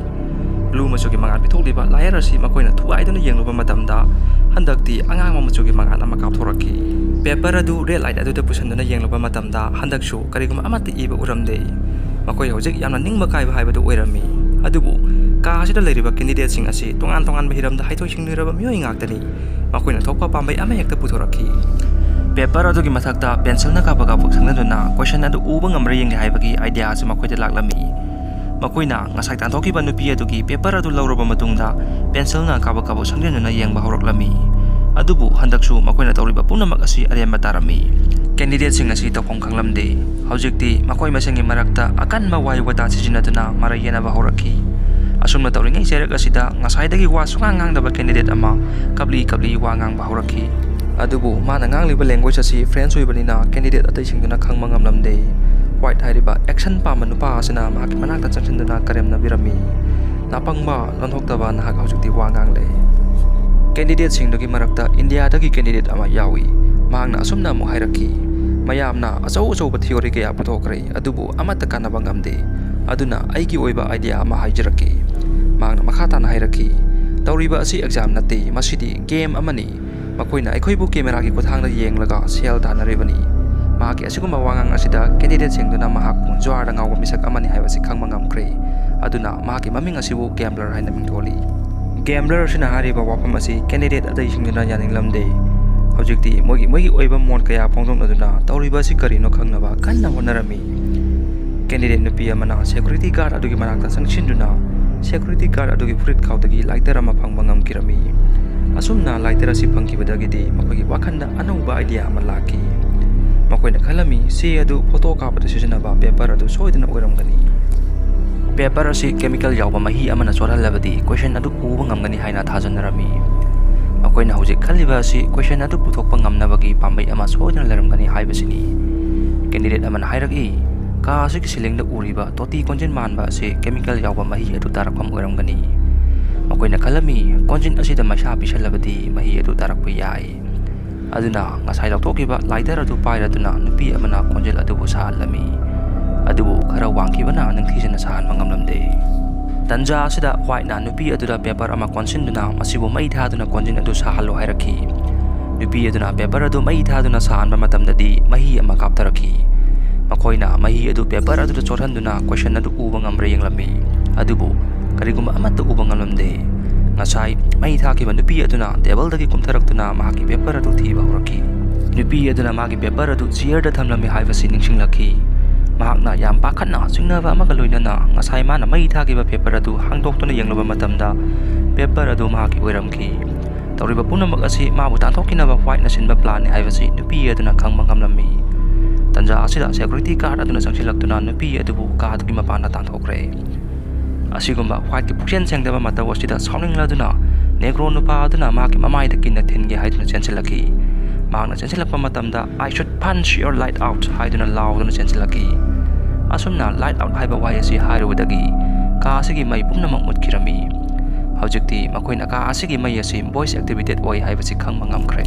ꯕ꯭ꯂꯨ ꯃꯆꯨꯒꯤ ꯃꯉꯥꯜ ꯄꯤꯊꯣꯛꯂꯤꯕ ꯂꯥꯌꯔ ꯑꯁꯤ ꯃꯈꯣꯏꯅ ꯊꯨꯒꯥꯏꯗꯨꯅ ꯌꯦꯡꯂꯨꯕ ꯃꯇꯝꯗ ꯍꯟꯗꯛꯇꯤ ꯑꯉꯥꯡꯕ ꯃꯆꯨꯒꯤ ꯃꯉꯥꯜ ꯑꯃ ꯀꯥꯞꯊꯣꯔꯛꯈꯤ꯫ ꯄꯦꯄꯔ ꯑꯗꯨ ꯔꯦꯗ ꯂꯥꯏꯠ ꯑꯗꯨꯗ ꯄꯨꯁꯤꯟꯗꯨꯅ ꯌꯦꯡꯂꯨꯕ ꯃꯇꯝꯗ ꯍꯟꯗꯛꯁꯨ ꯀꯔꯤꯒꯨꯝꯕ ꯑꯃꯠꯇ ꯏꯕ ꯎꯔꯝꯗꯦ꯫ ꯃꯈꯣꯏ ꯍꯧꯖꯤꯛ ꯌꯥꯝꯅ ꯅꯤꯡꯕ ꯀꯥꯏꯕ ꯍꯥꯏꯕꯗꯨ ꯑꯣꯏꯔꯝꯃꯤ꯫ ꯑꯗꯨꯕꯨ ꯀꯥ ꯑꯁꯤꯗ ꯂꯩꯔꯤꯕ ꯀꯦꯟꯗꯤꯗꯦꯠꯁꯤꯡ ꯑꯁꯤ ꯇꯣꯉꯥꯟ ꯇꯣꯉꯥꯟꯕ ꯍꯤꯔꯝꯗ ꯍꯩꯊꯣꯏ ꯁꯤꯡꯊꯣꯏꯔꯕ ꯃꯤꯑꯣꯏ ꯉꯥꯛꯇꯅꯤ꯫ ꯃꯈꯣꯏꯅ ꯊꯣꯛꯄ ꯄꯥꯝꯕꯩ ꯑꯃꯍꯦꯛꯇ ꯄꯨꯊꯣꯔꯛꯈꯤ꯫ ꯄꯦꯄꯔ ꯑꯗꯨꯒꯤ ꯃꯊꯛꯇ ꯄꯦꯟꯁꯤꯜꯅ ꯀꯥꯕꯛ ꯀꯥꯕꯛ ꯁꯪꯖꯟꯗꯨꯅ ꯀꯣꯏꯁꯟ ꯑꯗꯨ ꯎꯕ ꯉꯝꯕ꯭ꯔꯥ ꯌꯦꯡꯒꯦ ꯍꯥꯏꯕꯒꯤ ꯑꯥꯏꯗꯤꯌꯥ ꯑꯁꯤ ꯃꯈꯣꯏꯗ ꯂꯥꯛꯂꯝꯃꯤ꯫ ꯃꯈꯣꯏꯅ ꯉꯁꯥꯏ ꯇꯥꯟꯊꯣꯛꯈꯤꯕ ꯅꯨꯄꯤ ꯑꯗꯨꯒꯤ ꯄꯦꯄꯔ ꯑꯗꯨ ꯂꯧꯔꯕ ꯃꯇꯨꯡꯗ ꯄꯦꯟꯁꯤꯜꯅ ꯀꯥꯕꯛ ꯀꯥꯕꯛ ꯁꯪꯖꯟꯗꯨꯅ ꯌꯦꯡꯕ ꯍꯧꯔꯛꯂꯝꯃꯤ꯫ ꯑꯗꯨꯕꯨ ꯍꯟꯗꯛꯁꯨ ꯃꯈꯣꯏꯅ ꯇꯧꯔꯤꯕ ꯄꯨꯝꯅꯃꯛ ꯑꯁꯤ ꯑꯔꯦꯝꯕ ꯇꯥꯔꯝꯃꯤ꯫ ꯀꯦꯟꯗꯤꯗꯦꯠꯁꯤꯡ ꯑꯁꯤ ꯇꯧꯐꯝ ꯈꯪꯂꯝꯗꯦ꯫ ꯍꯧꯖꯤꯛꯇꯤ ꯃꯈꯣꯏ ꯃꯁꯦꯟꯒꯤ ꯃꯔꯛꯇ ꯑꯀꯟꯕ ꯋꯥꯍꯩ ꯋꯥꯇꯥ ꯁꯤꯖꯤꯟꯅꯗꯨꯅ ꯃꯔꯩ ꯌꯦꯠꯅꯕ ꯍꯧꯔꯛꯈꯤ꯫ ꯑꯁꯨꯝꯅ ꯇꯧꯔꯤꯉꯩ ꯆꯩꯔꯛ ꯑꯁꯤꯗ ꯉꯁꯥꯏꯗꯒꯤ ꯋꯥ ꯁꯨꯉꯥꯡ ꯉꯥꯡꯗꯕ ꯀꯦꯟꯗꯤꯗꯦꯠ ꯑꯃ ꯀꯞꯂꯤ ꯀꯞꯂꯤ ꯋꯥ ꯉꯥꯡꯕ ꯍꯧꯔꯛꯈꯤ꯫ ꯑꯗꯨꯕꯨ ꯃꯥꯅ ꯉꯥꯡꯂꯤꯕ ꯂꯦꯡꯒ꯭ꯋꯦꯖ ꯑꯁꯤ ꯐ꯭ꯔꯦꯟꯁ ꯑꯣꯏꯕꯅꯤꯅ ꯀꯦꯟꯗꯤꯗꯦꯠ ꯑꯇꯩꯁꯤꯡꯗꯨꯅ ꯈꯪꯕ ꯉꯝꯂꯝꯗꯦ꯫ ꯋꯥꯏꯠ ꯍꯥꯏꯔꯤꯕ ꯑꯦꯛꯁꯟ ꯄꯥꯝꯕ ꯅꯨꯄꯥ ꯑꯁꯤꯅ ꯃꯍꯥꯛꯀꯤ ꯃꯅꯥꯛꯇ ꯆꯪꯁꯤꯟꯗꯨꯅ ꯀꯔꯦꯝꯅꯕꯤꯔꯝꯃꯤ꯫ ꯅꯥꯄꯪꯕ, ꯂꯣꯟꯊꯣꯛꯇꯕ ꯅꯍꯥꯛ ꯍꯧꯖꯤꯛꯇꯤ ꯋꯥ ꯉꯥꯡꯂꯦ꯫ ꯀꯦꯟꯗꯤꯗꯦꯠꯁꯤꯡꯗꯨꯒꯤ ꯃꯔꯛꯇ ꯏꯟꯗꯤꯌꯥꯗꯒꯤ ꯀꯦꯟꯗꯤꯗꯦꯠ ꯑꯃ ꯌꯥꯎꯏ꯫ ꯃꯍꯥꯛꯅ ꯑꯁꯨꯝꯅ ꯑꯃꯨꯛ ꯍꯥꯏꯔꯛꯈꯤ, "ꯃꯌꯥꯝꯅ ꯑꯆꯧ ꯑꯆꯧꯕ ꯊꯤꯑꯣꯔꯤ ꯀꯌꯥ ꯄꯨꯊꯣꯛꯈ꯭ꯔꯦ, ꯑꯗꯨꯕꯨ ꯑꯃꯠꯇ ꯀꯥꯟꯅꯕ ꯉꯝꯗꯦ꯫ ꯑꯗꯨꯅ ꯑꯩꯒꯤ ꯑꯣꯏꯕ ꯑꯥꯏꯗꯤꯌꯥ ꯑꯃ ꯍꯥꯏꯖꯔꯛꯀꯦ꯫" ꯃꯍꯥꯛꯅ ꯃꯈꯥ ꯇꯥꯅ ꯍꯥꯏꯔꯛꯈꯤ, "ꯇꯧꯔꯤꯕ ꯑꯁꯤ ꯑꯦꯛꯖꯥꯝ ꯅꯠꯇꯦ, ꯃꯁꯤꯗꯤ ꯒꯦꯝ ꯑꯃꯅꯤ꯫ ꯃꯈꯣꯏꯅ ꯑꯩꯈꯣꯏꯕꯨ ꯀꯦꯃꯦꯔꯥꯒꯤ ꯈꯨꯠꯊꯥꯡꯗ ꯌꯦꯡꯂꯒ ꯁꯦꯜ ꯇꯥꯟꯅꯔꯤꯕꯅꯤ꯫" ꯃꯍꯥꯛꯀꯤ ꯑꯁꯤꯒꯨꯝꯕ ꯋꯥꯉꯥꯡ ꯑꯁꯤꯗ ꯀꯦꯟꯗꯤꯗꯦꯠꯁꯤꯡꯗꯨꯅ ꯃꯍꯥꯛꯄꯨ ꯖ꯭ꯋꯥꯔꯗ ꯉꯥꯎꯕ ꯃꯤꯁꯛ ꯑꯃꯅꯤ ꯍꯥꯏꯕꯁꯤ ꯈꯪꯕ ꯉꯝꯈ꯭ꯔꯦ꯫ ꯑꯗꯨꯅ ꯃꯍꯥꯛꯀꯤ ꯃꯃꯤꯡ ꯑꯁꯤꯕꯨ ꯒꯦꯝꯕ꯭ꯂꯔ ꯍꯥꯏꯅ ꯃꯤꯡꯊꯣꯜꯂꯤ꯫ ꯒꯦꯝꯕ꯭ꯂꯔ ꯑꯁꯤꯅ ꯍꯥꯏꯔꯤꯕ ꯋꯥꯐꯝ ꯑꯁꯤ ꯀꯦꯟꯗꯤꯗꯦꯠ ꯑꯇꯩꯁꯤꯡꯗꯨꯅ ꯌꯥꯅꯤꯡꯂꯝꯗꯦ꯫ ꯍꯧꯖꯤꯛꯇꯤ ꯃꯣꯏꯒꯤ ꯃꯣꯏꯒꯤ ꯑꯣꯏꯕ ꯃꯣꯠ ꯀꯌꯥ ꯐꯣꯡꯗꯣꯛꯅꯗꯨꯅ ꯇꯧꯔꯤꯕ ꯑꯁꯤ ꯀꯔꯤꯅꯣ ꯈꯪꯅꯕ ꯀꯟꯅ ꯍꯣꯠꯅꯔꯝꯃꯤ꯫ ꯀꯦꯟꯗꯤꯗꯦꯠ ꯅꯨꯄꯤ ꯑꯃꯅ ꯁꯦꯀ꯭ꯌꯨꯔꯤꯇꯤ ꯒꯥꯔꯗ ꯑꯗꯨꯒꯤ ꯃꯅꯥꯛꯇ ꯆꯪꯁꯤꯟꯗꯨꯅ ꯁꯦꯀ꯭ꯌꯨꯔꯤꯇꯤ ꯒꯥꯔꯗ ꯑꯗꯨꯒꯤ ꯐꯨꯔꯤꯠ ꯈꯥꯎꯗꯒꯤ ꯂꯥꯏꯇꯔ ꯑꯃ ꯐꯪꯕ ꯉꯝꯈꯤꯔꯝꯃꯤ꯫ ꯑꯁꯨꯝꯅ ꯂꯥꯏꯇꯔ ꯑꯁꯤ ꯐꯪꯈꯤꯕꯗꯒꯤꯗꯤ ꯃꯈꯣꯏꯒꯤ ꯋꯥꯈꯜꯗ ꯑꯅꯧꯕ ꯑꯥꯏꯗꯤꯌꯥ ꯑꯃ ꯂꯥꯛꯈꯤ꯫ ꯃꯈꯣꯏꯅ ꯈꯜꯂꯝꯃꯤ, ꯆꯦ ꯑꯗꯨ ꯐꯣꯇꯣ ꯀꯥꯞꯄꯗ ꯁꯤꯖꯤꯟꯅꯕ ꯄꯦꯄꯔ ꯑꯗꯨ ꯁꯣꯏꯗꯅ ꯑꯣꯏꯔꯝꯒꯅꯤ꯫ ꯄꯦꯄꯔ ꯑꯁꯤ ꯀꯦꯃꯤꯀꯦꯜ ꯌꯥꯎꯕ ꯃꯍꯤ ꯑꯃꯅ ꯆꯣꯠꯍꯜꯂꯕꯗꯤ ꯀꯣꯏꯁꯟ ꯑꯗꯨ ꯎꯕ ꯉꯝꯒꯅꯤ ꯍꯥꯏꯅ ꯊꯥꯖꯅꯔꯝꯃꯤ꯫ ꯃꯈꯣꯏꯅ ꯍꯧꯖꯤꯛ ꯈꯜꯂꯤꯕ ꯑꯁꯤ ꯀꯣꯏꯁꯟ ꯑꯗꯨ ꯄꯨꯊꯣꯛꯄ ꯉꯝꯅꯕꯒꯤ ꯄꯥꯝꯕꯩ ꯑꯃ ꯁꯣꯏꯗꯅ ꯂꯩꯔꯝꯒꯅꯤ ꯍꯥꯏꯕꯁꯤꯅꯤ꯫ ꯀꯦꯟꯗꯤꯗꯦꯠ ꯑꯃꯅ ꯍꯥꯏꯔꯛꯏ, ꯀꯥ ꯑꯁꯤꯒꯤ ꯁꯤꯂꯤꯡꯗ ꯎꯔꯤꯕ ꯇꯣꯇꯤ ꯀꯣꯟꯖꯦꯜ ꯃꯥꯟꯕ ꯑꯁꯤ ꯀꯦꯃꯤꯀꯦꯜ ꯌꯥꯎꯕ ꯃꯍꯤ ꯑꯗꯨ ꯇꯥꯔꯛꯐꯝ ꯑꯣꯏꯔꯝꯒꯅꯤ꯫ ꯃꯈꯣꯏꯅ ꯈꯜꯂꯝꯃꯤ, ꯀꯣꯟꯖꯦꯜ ꯑꯁꯤꯗ ꯃꯩꯁꯥ ꯄꯤꯁꯜꯂꯕꯗꯤ ꯃꯍꯤ ꯑꯗꯨ ꯇꯥꯔꯛꯄ ꯌꯥꯏ꯫ ꯑꯗꯨꯅ ꯉꯁꯥꯏ ꯂꯧꯊꯣꯛꯈꯤꯕ ꯂꯥꯏꯇꯔ ꯑꯗꯨ ꯄꯥꯏꯔꯗꯨꯅ ꯅꯨꯄꯤ ꯑꯃꯅ ꯀꯣꯟꯖꯦꯜ ꯑꯗꯨꯕꯨ ꯁꯥꯍꯜꯂꯝꯃꯤ꯫ ꯑꯗꯨꯕꯨ ꯈꯔ ꯋꯥꯡꯈꯤꯕꯅ ꯅꯤꯡꯊꯤꯖꯅ ꯁꯥꯍꯟꯕ ꯉꯝꯂꯝꯗꯦ꯫ ꯇꯟꯖꯥ ꯑꯁꯤꯗ ꯋꯥꯏꯠꯅ ꯅꯨꯄꯤ ꯑꯗꯨꯗ ꯄꯦꯄꯔ ꯑꯃ ꯀꯣꯟꯁꯤꯟꯗꯨꯅ ꯃꯁꯤꯕꯨ ꯃꯩ ꯊꯥꯗꯨꯅ ꯀꯣꯟꯖꯦꯜ ꯑꯗꯨ ꯁꯥꯍꯜꯂꯨ ꯍꯥꯏꯔꯛꯈꯤ꯫ ꯅꯨꯄꯤ ꯑꯗꯨꯅ ꯄꯦꯄꯔ ꯑꯗꯨ ꯃꯩ ꯊꯥꯗꯨꯅ ꯁꯥꯍꯟꯕ ꯃꯇꯝꯗꯗꯤ ꯃꯍꯤ ꯑꯃ ꯀꯥꯞꯊꯔꯛꯈꯤ꯫ ꯃꯈꯣꯏꯅ ꯃꯍꯤ ꯑꯗꯨ ꯄꯦꯄꯔ ꯑꯗꯨꯗ ꯆꯣꯠꯍꯟꯗꯨꯅ ꯀꯣꯏꯁꯟ ꯑꯗꯨ ꯎꯕ ꯉꯝꯕ꯭ꯔꯥ ꯌꯦꯡꯂꯝꯃꯤ꯫ ꯑꯗꯨꯕꯨ ꯀꯔꯤꯒꯨꯝꯕ ꯑꯃꯠꯇ ꯎꯕ ꯉꯝꯂꯝꯗꯦ꯫ ꯉꯁꯥꯏ ꯃꯩ ꯊꯥꯈꯤꯕ ꯅꯨꯄꯤ ꯑꯗꯨꯅ ꯇꯦꯕꯜꯗꯒꯤ ꯀꯨꯝꯊꯔꯛꯇꯨꯅ ꯃꯍꯥꯛꯀꯤ ꯄꯦꯄꯔ ꯑꯗꯨ ꯊꯤꯕ ꯍꯧꯔꯛꯈꯤ꯫ ꯅꯨꯄꯤ ꯑꯗꯨꯅ ꯃꯥꯒꯤ ꯄꯦꯄꯔ ꯑꯗꯨ ꯆꯤꯌꯔꯗ ꯊꯝꯂꯝꯃꯤ ꯍꯥꯏꯕꯁꯤ ꯅꯤꯡꯁꯤꯡꯂꯛꯈꯤ꯫ ꯃꯍꯥꯛꯅ ꯌꯥꯝ ꯄꯥꯈꯠꯅ ꯆꯤꯡꯅꯕ ꯑꯃꯒ ꯂꯣꯏꯅꯅ ꯉꯁꯥꯏ ꯃꯥꯅ ꯃꯩ ꯊꯥꯈꯤꯕ ꯄꯦꯄꯔ ꯑꯗꯨ ꯍꯥꯡꯗꯣꯛꯇꯨꯅ ꯌꯦꯡꯂꯨꯕ ꯃꯇꯝꯗ ꯄꯦꯄꯔ ꯑꯗꯨ ꯃꯍꯥꯛꯀꯤ ꯑꯣꯏꯔꯝꯈꯤ꯫ ꯇꯧꯔꯤꯕ ꯄꯨꯝꯅꯃꯛ ꯑꯁꯤ ꯃꯥꯕꯨ ꯇꯥꯟꯊꯣꯛꯈꯤꯅꯕ ꯋꯥꯏꯠꯅ ꯁꯤꯟꯕ ꯄ꯭ꯂꯥꯟꯅꯤ ꯍꯥꯏꯕꯁꯤ ꯅꯨꯄꯤ ꯑꯗꯨꯅ ꯈꯪꯕ ꯉꯝꯂꯝꯃꯤ꯫ ꯇꯟꯖꯥ ꯑꯁꯤꯗ ꯁꯦꯀ꯭ꯌꯨꯔꯤꯇꯤ ꯒꯥꯔꯗ ꯑꯗꯨꯅ ꯆꯪꯁꯤꯜꯂꯛꯇꯨꯅ ꯅꯨꯄꯤ ꯑꯗꯨꯕꯨ ꯀꯥ ꯑꯗꯨꯒꯤ ꯃꯄꯥꯟꯗ ꯇꯥꯟꯊꯣꯛꯈ꯭ꯔꯦ꯫ ꯑꯁꯤꯒꯨꯝꯕ ꯋꯥꯏꯠꯀꯤ ꯄꯨꯛꯆꯦꯜ ꯁꯦꯡꯗꯕ ꯃꯇꯧ ꯑꯁꯤꯗ ꯁꯥꯎꯅꯤꯡꯂꯗꯨꯅ ꯅꯦꯒ꯭ꯔꯣ ꯅꯨꯄꯥ ꯑꯗꯨꯅ ꯃꯍꯥꯛꯀꯤ ꯃꯃꯥꯏꯗ ꯀꯤꯟꯅ ꯊꯤꯟꯒꯦ ꯍꯥꯏꯗꯨꯅ ꯆꯦꯟꯁꯤꯜꯂꯛꯈꯤ꯫ ꯃꯍꯥꯛꯅ ꯆꯦꯟꯁꯤꯜꯂꯛꯄ ꯃꯇꯝꯗ "I should punch your light out" ꯍꯥꯏꯗꯨꯅ ꯂꯥꯎꯗꯨꯅ ꯆꯦꯟꯁꯤꯜꯂꯛꯈꯤ꯫ ꯑꯁꯨꯝꯅ "light out" ꯍꯥꯏꯕ ꯋꯥꯍꯩ ꯑꯁꯤ ꯍꯥꯏꯔꯨꯕꯗꯒꯤ ꯀꯥ ꯑꯁꯤꯒꯤ ꯃꯩ ꯄꯨꯝꯅꯃꯛ ꯃꯨꯠꯈꯤꯔꯝꯃꯤ꯫ ꯍꯧꯖꯤꯛꯇꯤ ꯃꯈꯣꯏꯅ ꯀꯥ ꯑꯁꯤꯒꯤ ꯃꯩ ꯑꯁꯤ voice activated ꯑꯣꯏ ꯍꯥꯏꯕꯁꯤ ꯈꯪꯕ ꯉꯝꯈ꯭ꯔꯦ꯫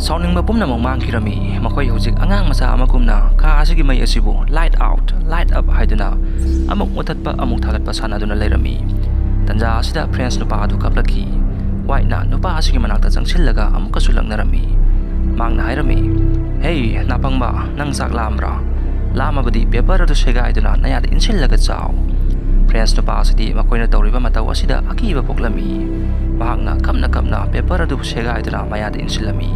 ꯁꯥꯎꯅꯤꯡꯕ ꯄꯨꯝꯅꯃꯛ ꯃꯥꯡꯈꯤꯔꯝꯃꯤ꯫ ꯃꯈꯣꯏ ꯍꯧꯖꯤꯛ ꯑꯉꯥꯡ ꯃꯆꯥ ꯑꯃꯒꯨꯝꯅ ꯀꯥ ꯑꯁꯤꯒꯤ ꯃꯩ ꯑꯁꯤꯕꯨ "light out, light up" ꯍꯥꯏꯗꯨꯅ ꯑꯃꯨꯛ ꯃꯨꯊꯠꯄ ꯑꯃꯨꯛ ꯊꯥꯒꯠꯄ ꯁꯥꯟꯅꯗꯨꯅ ꯂꯩꯔꯝꯃꯤ꯫ ꯇꯟꯖꯥ ꯑꯁꯤꯗ ꯐ꯭ꯔꯦꯟꯁ ꯅꯨꯄꯥ ꯑꯗꯨ ꯀꯞꯂꯛꯈꯤ꯫ ꯋꯥꯏꯠꯅ ꯅꯨꯄꯥ ꯑꯁꯤꯒꯤ ꯃꯅꯥꯛꯇ ꯆꯪꯁꯤꯜꯂꯒ ꯑꯃꯨꯛꯀꯁꯨ ꯂꯛꯅꯔꯝꯃꯤ꯫ ꯃꯍꯥꯛꯅ ꯍꯥꯏꯔꯝꯃꯤ, "ꯍꯦ, ꯅꯥꯄꯪꯕ, ꯅꯪ ꯆꯥꯛ ꯂꯥꯝꯕ꯭ꯔꯥ? ꯂꯥꯝꯃꯕꯗꯤ ꯄꯦꯄꯔ ꯑꯗꯨ ꯁꯦꯒꯥꯏꯗꯨꯅ ꯅꯌꯥꯗ ꯏꯟꯁꯤꯜꯂꯒ ꯆꯥꯎ꯫" ꯐ꯭ꯔꯦꯟꯁ ꯅꯨꯄꯥ ꯑꯁꯤꯗꯤ ꯃꯈꯣꯏꯅ ꯇꯧꯔꯤꯕ ꯃꯇꯧ ꯑꯁꯤꯗ ꯑꯀꯤꯕ ꯄꯣꯛꯂꯝꯃꯤ꯫ ꯃꯍꯥꯛꯅ ꯀꯞꯅ ꯀꯞꯅ ꯄꯦꯄꯔ ꯑꯗꯨꯕꯨ ꯁꯦꯒꯥꯏꯗꯨꯅ ꯃꯌꯥꯗ ꯏꯟꯁꯤꯜꯂꯝꯃꯤ꯫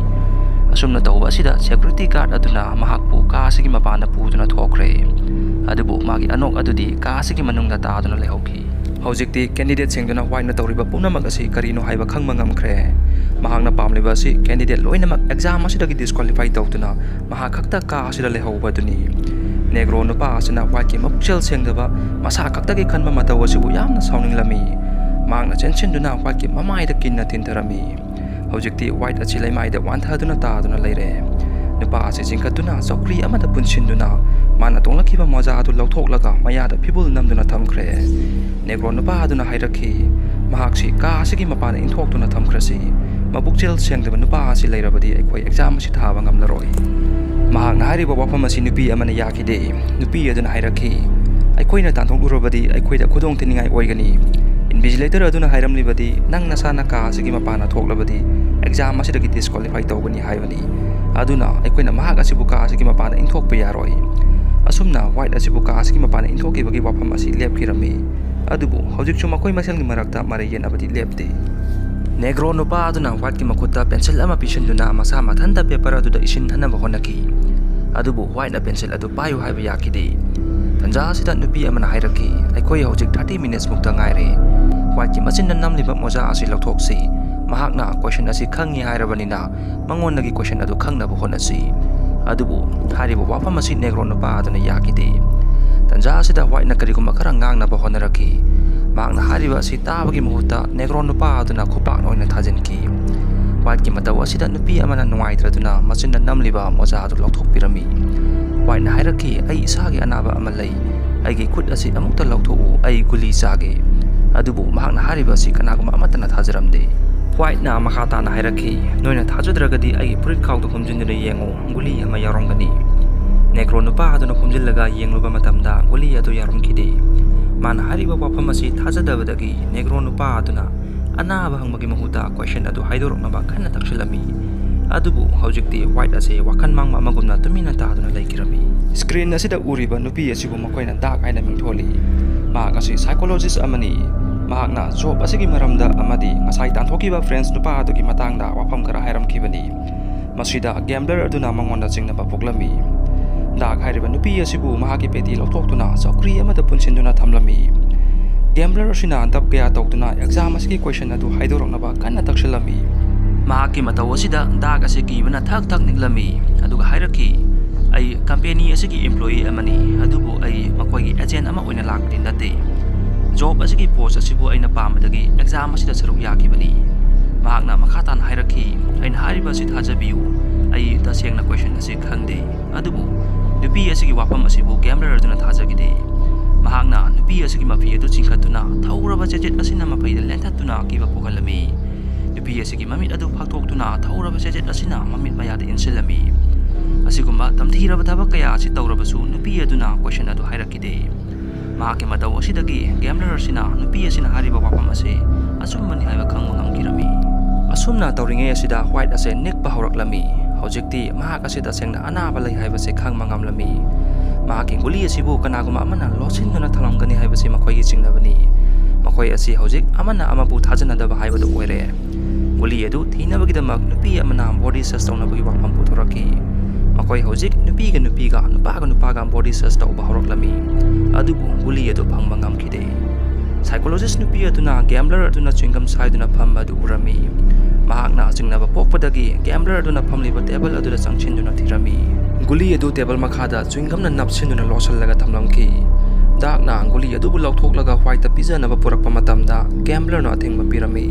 ꯑꯁꯨꯝꯅ ꯇꯧꯕ ꯑꯁꯤꯗ security guard ꯑꯗꯨꯅ ꯃꯍꯥꯛꯄꯨ ꯀꯥ ꯑꯁꯤꯒꯤ ꯃꯄꯥꯟꯗ ꯄꯨꯗꯨꯅ ꯊꯣꯛꯈ꯭ꯔꯦ꯫ ꯑꯗꯨꯕꯨ ꯃꯥꯒꯤ ꯑꯅꯣꯛ ꯑꯗꯨꯗꯤ ꯀꯥ ꯑꯁꯤꯒꯤ ꯃꯅꯨꯡꯗ ꯇꯥꯗꯨꯅ ꯂꯩꯍꯧꯈꯤ꯫ ꯍꯧꯖꯤꯛꯇꯤ candidate ꯁꯤꯡꯗꯨꯅ White ꯅ ꯇꯧꯔꯤꯕ ꯄꯨꯝꯅꯃꯛ ꯑꯁꯤ ꯀꯔꯤꯅꯣ ꯍꯥꯏꯕ ꯈꯪꯕ ꯉꯝꯈ꯭ꯔꯦ꯫ ꯃꯍꯥꯛꯅ ꯄꯥꯝꯂꯤꯕ ꯑꯁꯤ candidate ꯂꯣꯏꯅꯃꯛ exam ꯑꯁꯤꯗꯒꯤ disqualify ꯇꯧꯗꯨꯅ ꯃꯍꯥꯛ ꯈꯛꯇ ꯀꯥ ꯑꯁꯤꯗ ꯂꯩꯍꯧꯕꯗꯨꯅꯤ꯫ Negro ꯅꯨꯄꯥ ꯑꯁꯤꯅ White ꯀꯤ ꯃꯄꯨꯛꯆꯦꯜ ꯁꯦꯡꯗꯕ, ꯃꯁꯥ ꯈꯛꯇꯒꯤ ꯈꯟꯕ ꯃꯇꯧ ꯑꯁꯤꯕꯨ ꯌꯥꯝꯅ ꯁꯥꯎꯅꯤꯡꯂꯝꯃꯤ꯫ ꯃꯍꯥꯛꯅ ꯆꯦꯟꯁꯤꯟꯗꯨꯅ White ꯀꯤ ꯃꯃꯥꯏꯗ ꯀꯤꯟꯅ ꯊꯤꯟꯊꯔꯝꯃꯤ꯫ ꯍꯧꯖꯤꯛꯇꯤ White ꯑꯁꯤ ꯂꯩꯃꯥꯏꯗ ꯋꯥꯟꯊꯗꯨꯅ ꯇꯥꯗꯨꯅ ꯂꯩꯔꯦ꯫ ꯅꯨꯄꯥ ꯑꯁꯤ ꯆꯤꯡꯈꯠꯇꯨꯅ ꯆꯧꯀ꯭ꯔꯤ ꯑꯃꯗ ꯄꯨꯟꯁꯤꯟꯗꯨꯅ ꯃꯥꯅ ꯇꯣꯡꯂꯛꯈꯤꯕ ꯃꯣꯖꯥ ꯑꯗꯨ ꯂꯧꯊꯣꯛꯂꯒ ꯃꯌꯥꯗ ꯐꯤꯕꯨꯜ ꯅꯝꯗꯨꯅ ꯊꯝꯈ꯭ꯔꯦ꯫ Negro ꯅꯨꯄꯥ ꯑꯗꯨꯅ ꯍꯥꯏꯔꯛꯈꯤ, "ꯃꯍꯥꯛꯁꯤ ꯀꯥ ꯑꯁꯤꯒꯤ ꯃꯄꯥꯟꯗ ꯏꯟꯊꯣꯛꯇꯨꯅ ꯊꯝꯈ꯭ꯔꯁꯤ꯫ ꯃꯄꯨꯛꯆꯦꯜ ꯁꯦꯡꯗꯕ ꯅꯨꯄꯥ ꯑꯁꯤ ꯂꯩꯔꯕꯗꯤ ꯑꯩꯈꯣꯏ exam ꯑꯁꯤ ꯊꯥꯕ ꯉꯝꯂꯔꯣꯏ꯫" ꯃꯍꯥꯛꯅ ꯍꯥꯏꯔꯤꯕ ꯋꯥꯐꯝ ꯑꯁꯤ ꯅꯨꯄꯤ ꯑꯃꯅ ꯌꯥꯈꯤꯗꯦ꯫ ꯅꯨꯄꯤ ꯑꯗꯨꯅ ꯍꯥꯏꯔꯛꯈꯤ, "ꯑꯩꯈꯣꯏꯅ ꯇꯥꯟꯊꯣꯛꯂꯨꯔꯕꯗꯤ ꯑꯩꯈꯣꯏꯗ ꯈꯨꯗꯣꯡ ꯊꯤꯅꯤꯡꯉꯥꯏ ꯑꯣꯏꯒꯅꯤ꯫ Invigilator ꯑꯗꯨꯅ ꯍꯥꯏꯔꯝꯂꯤꯕꯗꯤ ꯅꯪ ꯅꯁꯥꯅ ꯀꯥ ꯑꯁꯤꯒꯤ ꯃꯄꯥꯟꯗ ꯊꯣꯛꯂꯕꯗꯤ exam ꯑꯁꯤꯗꯒꯤ disqualify ꯇꯧꯒꯅꯤ ꯍꯥꯏꯕꯅꯤ꯫ ꯑꯗꯨꯅ ꯑꯩꯈꯣꯏꯅ ꯃꯍꯥꯛ ꯑꯁꯤꯕꯨ ꯀꯥ ꯑꯁꯤꯒꯤ ꯃꯄꯥꯟꯗ ꯏꯟꯊꯣꯛꯄ ꯌꯥꯔꯣꯏ꯫" ꯑꯁꯨꯝꯅ White ꯑꯁꯤꯕꯨ ꯀꯥ ꯑꯁꯤꯒꯤ ꯃꯄꯥꯟꯗ ꯏꯟꯊꯣꯛꯈꯤꯕꯒꯤ ꯋꯥꯐꯝ ꯑꯁꯤ ꯂꯦꯞꯈꯤꯔꯝꯃꯤ꯫ ꯑꯗꯨꯕꯨ ꯍꯧꯖꯤꯛꯁꯨ ꯃꯈꯣꯏ ꯃꯁꯦꯜꯒꯤ ꯃꯔꯛꯇ ꯃꯔꯩ ꯌꯦꯠꯅꯕꯗꯤ ꯂꯦꯞꯇꯦ꯫ Negro ꯅꯨꯄꯥ ꯑꯗꯨꯅ White ꯀꯤ ꯃꯈꯨꯠꯇ pencil ꯑꯃ ꯄꯤꯁꯤꯟꯗꯨꯅ ꯃꯁꯥ ꯃꯊꯟꯇ paper ꯑꯗꯨꯗ ꯏꯁꯤꯟꯍꯟꯅꯕ ꯍꯣꯠꯅꯈꯤ꯫ ꯑꯗꯨꯕꯨ White ꯅ pencil ꯑꯗꯨ ꯄꯥꯏꯌꯨ ꯍꯥꯏꯕ ꯌꯥꯈꯤꯗꯦ꯫ ꯇꯟꯖꯥ ꯑꯁꯤꯗ ꯅꯨꯄꯤ ꯑꯃꯅ ꯍꯥꯏꯔꯛꯈꯤ, "ꯑꯩꯈꯣꯏ ꯍꯧꯖꯤꯛ thirty minutes ꯃꯨꯛꯇ ꯉꯥꯏꯔꯦ꯫ White ꯀꯤ ꯃꯆꯤꯟꯗ ꯅꯝꯂꯤꯕ ꯃꯣꯖꯥ ꯑꯁꯤ ꯂꯧꯊꯣꯛꯁꯤ꯫ ꯃꯍꯥꯛꯅ question ꯑꯁꯤ ꯈꯪꯉꯤ ꯍꯥꯏꯔꯕꯅꯤꯅ ꯃꯉꯣꯟꯗꯒꯤ question ꯑꯗꯨ ꯈꯪꯅꯕ ꯍꯣꯠꯅꯁꯤ꯫" ꯑꯗꯨꯕꯨ ꯍꯥꯏꯔꯤꯕ ꯋꯥꯐꯝ ꯑꯁꯤ Negro ꯅꯨꯄꯥ ꯑꯗꯨꯅ ꯌꯥꯈꯤꯗꯦ꯫ ꯇꯟꯖꯥ ꯑꯁꯤꯗ White ꯅ ꯀꯔꯤꯒꯨꯝꯕ ꯈꯔ ꯉꯥꯡꯅꯕ ꯍꯣꯠꯅꯔꯛꯈꯤ꯫ ꯃꯍꯥꯛꯅ ꯍꯥꯏꯔꯤꯕ ꯑꯁꯤ ꯇꯥꯕꯒꯤ ꯃꯍꯨꯠꯇ Negro ꯅꯨꯄꯥ ꯑꯗꯨꯅ ꯈꯨꯄꯥꯛꯅ ꯑꯣꯏꯅ ꯊꯥꯖꯤꯟꯈꯤ꯫ White ꯀꯤ ꯃꯇꯧ ꯑꯁꯤꯗ ꯅꯨꯄꯤ ꯑꯃꯅ ꯅꯨꯡꯉꯥꯏꯇ꯭ꯔꯗꯨꯅ ꯃꯆꯤꯟꯗ ꯅꯝꯂꯤꯕ ꯃꯣꯖꯥ ꯑꯗꯨ ꯂꯧꯊꯣꯛꯄꯤꯔꯝꯃꯤ꯫ White ꯅ ꯍꯥꯏꯔꯛꯈꯤ, "ꯑꯩ ꯏꯁꯥꯒꯤ ꯑꯅꯥꯕ ꯑꯃ ꯂꯩ꯫ ꯑꯩꯒꯤ ꯈꯨꯠ ꯑꯁꯤ ꯑꯃꯨꯛꯇ ꯂꯧꯊꯣꯛꯎ, ꯑꯩ ꯒꯨꯂꯤ ꯆꯥꯒꯦ꯫" ꯑꯗꯨꯕꯨ ꯃꯍꯥꯛꯅ ꯍꯥꯏꯔꯤꯕ ꯑꯁꯤ ꯀꯅꯥꯒꯨꯝꯕ ꯑꯃꯠꯇꯅ ꯊꯥꯖꯔꯝꯗꯦ꯫ White ꯅ ꯃꯈꯥ ꯇꯥꯅ ꯍꯥꯏꯔꯛꯈꯤ, "ꯅꯣꯏꯅ ꯊꯥꯖꯗ꯭ꯔꯒꯗꯤ ꯑꯩꯒꯤ ꯐꯨꯔꯤꯠ ꯈꯥꯎꯗ ꯍꯨꯝꯖꯤꯟꯗꯨꯅ ꯌꯦꯡꯉꯨ, ꯒꯨꯂꯤ ꯑꯃ ꯌꯥꯎꯔꯝꯒꯅꯤ꯫" Negro ꯅꯨꯄꯥ ꯑꯗꯨꯅ ꯍꯨꯝꯖꯤꯜꯂꯒ ꯌꯦꯡꯂꯨꯕ ꯃꯇꯝꯗ ꯒꯨꯂꯤ ꯑꯗꯨ ꯌꯥꯎꯔꯝꯈꯤꯗꯦ꯫ ꯃꯥꯅ ꯍꯥꯏꯔꯤꯕ ꯋꯥꯐꯝ ꯑꯁꯤ ꯊꯥꯖꯗꯕꯗꯒꯤ Negro ꯅꯨꯄꯥ ꯑꯗꯨꯅ ꯑꯅꯥꯕ ꯍꯪꯕꯒꯤ ꯃꯍꯨꯠꯇ question ꯑꯗꯨ ꯍꯥꯏꯗꯣꯔꯛꯅꯕ ꯀꯟꯅ ꯇꯛꯁꯤꯜꯂꯝꯃꯤ꯫ ꯑꯗꯨꯕꯨ ꯍꯧꯖꯤꯛꯇꯤ White ꯑꯁꯤ ꯋꯥꯈꯜ ꯃꯥꯡꯕ ꯑꯃꯒꯨꯝꯅ ꯇꯨꯃꯤꯟꯅ ꯇꯥꯗꯨꯅ ꯂꯩꯈꯤꯔꯝꯃꯤ꯫ Screen ꯑꯁꯤꯗ ꯎꯔꯤꯕ ꯅꯨꯄꯤ ꯑꯁꯤꯕꯨ ꯃꯈꯣꯏꯅ Dark ꯍꯥꯏꯅ ꯃꯤꯡꯊꯣꯜꯂꯤ꯫ ꯃꯍꯥꯛ ꯑꯁꯤ psychologist ꯑꯃꯅꯤ꯫ ꯃꯍꯥꯛꯅ job ꯑꯁꯤꯒꯤ ꯃꯔꯝꯗ ꯑꯃꯗꯤ ꯉꯁꯥꯏ ꯇꯥꯟꯊꯣꯛꯈꯤꯕ French ꯅꯨꯄꯥ ꯑꯗꯨꯒꯤ ꯃꯇꯥꯡꯗ ꯋꯥꯐꯝ ꯈꯔ ꯍꯥꯏꯔꯝꯈꯤꯕꯅꯤ꯫ ꯃꯁꯤꯗ gambler ꯑꯗꯨꯅ ꯃꯉꯣꯟꯗ ꯆꯤꯡꯅꯕ ꯄꯣꯛꯂꯝꯃꯤ꯫ ꯗꯥꯛ ꯍꯥꯏꯔꯤꯕ ꯅꯨꯄꯤ ꯑꯁꯤꯕꯨ ꯃꯍꯥꯛꯀꯤ ꯄꯦꯇꯤ ꯂꯧꯊꯣꯛꯇꯨꯅ ꯆꯧꯀ꯭ꯔꯤ ꯑꯃꯗ ꯄꯨꯟꯁꯤꯟꯗꯨꯅ ꯊꯝꯂꯝꯃꯤ꯫ Gambler ꯑꯁꯤꯅ ꯗꯞ ꯀꯌꯥ ꯇꯧꯗꯨꯅ exam ꯑꯁꯤꯒꯤ question ꯑꯗꯨ ꯍꯥꯏꯗꯣꯔꯛꯅꯕ ꯀꯟꯅ ꯇꯛꯁꯤꯜꯂꯝꯃꯤ꯫ ꯃꯍꯥꯛꯀꯤ ꯃꯇꯧ ꯑꯁꯤꯗ ꯗꯥꯛ ꯑꯁꯤ ꯀꯤꯕꯅ ꯊꯛ ꯊꯛ ꯅꯤꯛꯂꯝꯃꯤ, ꯑꯗꯨꯒ ꯍꯥꯏꯔꯛꯈꯤ, "ꯑꯩ company ꯑꯁꯤꯒꯤ employee ꯑꯃꯅꯤ, ꯑꯗꯨꯕꯨ ꯑꯩ ꯃꯈꯣꯏꯒꯤ agent ꯑꯃ ꯑꯣꯏꯅ ꯂꯥꯛꯄꯗꯤ ꯅꯠꯇꯦ꯫ Job ꯑꯁꯤꯒꯤ post ꯑꯁꯤꯕꯨ ꯑꯩꯅ ꯄꯥꯝꯕꯗꯒꯤ exam ꯑꯁꯤꯗ ꯁꯔꯨꯛ ꯌꯥꯈꯤꯕꯅꯤ꯫" ꯃꯍꯥꯛꯅ ꯃꯈꯥ ꯇꯥꯅ ꯍꯥꯏꯔꯛꯈꯤ, "ꯑꯩꯅ ꯍꯥꯏꯔꯤꯕ ꯑꯁꯤ ꯊꯥꯖꯕꯤꯌꯨ, ꯑꯩ ꯇꯁꯦꯡꯅ question ꯑꯁꯤ ꯈꯪꯗꯦ꯫" ꯑꯗꯨꯕꯨ ꯅꯨꯄꯤ ꯑꯁꯤꯒꯤ ꯋꯥꯐꯝ ꯑꯁꯤꯕꯨ gambler ꯑꯗꯨꯅ ꯊꯥꯖꯈꯤꯗꯦ꯫ ꯃꯍꯥꯛꯅ ꯅꯨꯄꯤ ꯑꯁꯤꯒꯤ ꯃꯐꯤ ꯑꯗꯨ ꯆꯤꯡꯈꯠꯇꯨꯅ ꯊꯧꯔꯕ ꯆꯦꯆꯦꯠ ꯑꯁꯤꯅ ꯃꯐꯩꯗ ꯂꯦꯟꯊꯠꯇꯨꯅ ꯑꯀꯤꯕ ꯄꯣꯛꯍꯜꯂꯝꯃꯤ꯫ ꯅꯨꯄꯤ ꯑꯁꯤꯒꯤ ꯃꯃꯤꯠ ꯑꯗꯨ ꯐꯥꯛꯇꯣꯛꯇꯨꯅ ꯊꯧꯔꯕ ꯆꯦꯆꯦꯠ ꯑꯁꯤꯅ ꯃꯃꯤꯠ ꯃꯌꯥꯗ ꯏꯟꯁꯤꯜꯂꯝꯃꯤ꯫ ꯑꯁꯤꯒꯨꯝꯕ ꯇꯝꯊꯤꯔꯕ ꯊꯕꯛ ꯀꯌꯥ ꯑꯁꯤ ꯇꯧꯔꯕꯁꯨ ꯅꯨꯄꯤ ꯑꯗꯨꯅ question ꯑꯗꯨ ꯍꯥꯏꯔꯛꯈꯤꯗꯦ꯫ ꯃꯍꯥꯛꯀꯤ ꯃꯇꯧ ꯑꯁꯤꯗꯒꯤ gambler ꯑꯁꯤꯅ ꯅꯨꯄꯤ ꯑꯁꯤꯅ ꯍꯥꯏꯔꯤꯕ ꯋꯥꯐꯝ ꯑꯁꯤ ꯑꯆꯨꯝꯕꯅꯤ ꯍꯥꯏꯕ ꯈꯪꯕ ꯉꯝꯈꯤꯔꯝꯃꯤ꯫ ꯑꯁꯨꯝꯅ ꯇꯧꯔꯤꯉꯩ ꯑꯁꯤꯗ White ꯑꯁꯤ ꯅꯤꯛꯄ ꯍꯧꯔꯛꯂꯝꯃꯤ꯫ ꯍꯧꯖꯤꯛꯇꯤ ꯃꯍꯥꯛ ꯑꯁꯤ ꯇꯁꯦꯡꯅ ꯑꯅꯥꯕ ꯂꯩ ꯍꯥꯏꯕꯁꯤ ꯈꯪꯕ ꯉꯝꯂꯝꯃꯤ꯫ ꯃꯍꯥꯛꯀꯤ ꯒꯨꯂꯤ ꯑꯁꯤꯕꯨ ꯀꯅꯥꯒꯨꯝꯕ ꯑꯃꯅ ꯂꯣꯠꯁꯤꯟꯗꯨꯅ ꯊꯝꯂꯝꯒꯅꯤ ꯍꯥꯏꯕꯁꯤ ꯃꯈꯣꯏꯒꯤ ꯆꯤꯡꯅꯕꯅꯤ꯫ ꯃꯈꯣꯏ ꯑꯁꯤ ꯍꯧꯖꯤꯛ ꯑꯃꯅ ꯑꯃꯕꯨ ꯊꯥꯖꯅꯗꯕ ꯍꯥꯏꯕꯗꯨ ꯑꯣꯏꯔꯦ꯫ ꯒꯨꯂꯤ ꯑꯗꯨ ꯊꯤꯅꯕꯒꯤꯗꯃꯛ ꯅꯨꯄꯤ ꯑꯃꯅ body search ꯇꯧꯅꯕꯒꯤ ꯋꯥꯐꯝ ꯄꯨꯊꯣꯔꯛꯈꯤ꯫ ꯃꯈꯣꯏ ꯍꯧꯖꯤꯛ ꯅꯨꯄꯤꯒ ꯅꯨꯄꯤꯒ, ꯅꯨꯄꯥꯒ ꯅꯨꯄꯥꯒ body search ꯇꯧꯕ ꯍꯧꯔꯛꯂꯝꯃꯤ꯫ ꯑꯗꯨꯕꯨ ꯒꯨꯂꯤ ꯑꯗꯨ ꯐꯪꯕ ꯉꯝꯈꯤꯗꯦ꯫ Psychologist ꯅꯨꯄꯤ ꯑꯗꯨꯅ gambler ꯑꯗꯨꯅ chewing gum ꯁꯥꯏꯗꯨꯅ ꯐꯝꯕ ꯑꯗꯨ ꯎꯔꯝꯃꯤ꯫ ꯃꯍꯥꯛꯅ ꯆꯤꯡꯅꯕ ꯄꯣꯛꯄꯗꯒꯤ gambler ꯑꯗꯨꯅ ꯐꯝꯂꯤꯕ table ꯑꯗꯨꯗ ꯆꯪꯁꯤꯟꯗꯨꯅ ꯊꯤꯔꯝꯃꯤ꯫ ꯒꯨꯂꯤ ꯑꯗꯨ table ꯃꯈꯥꯗ chewing gum ꯅ ꯅꯞꯁꯤꯟꯗꯨꯅ ꯂꯣꯠꯁꯤꯜꯂꯒ ꯊꯝꯂꯝꯈꯤ꯫ ꯗꯥꯛꯅ ꯒꯨꯂꯤ ꯑꯗꯨꯕꯨ ꯂꯧꯊꯣꯛꯂꯒ White ꯇ ꯄꯤꯖꯅꯕ ꯄꯨꯔꯛꯄ ꯃꯇꯝꯗ gambler ꯅ ꯑꯊꯤꯡꯕ ꯄꯤꯔꯝꯃꯤ꯫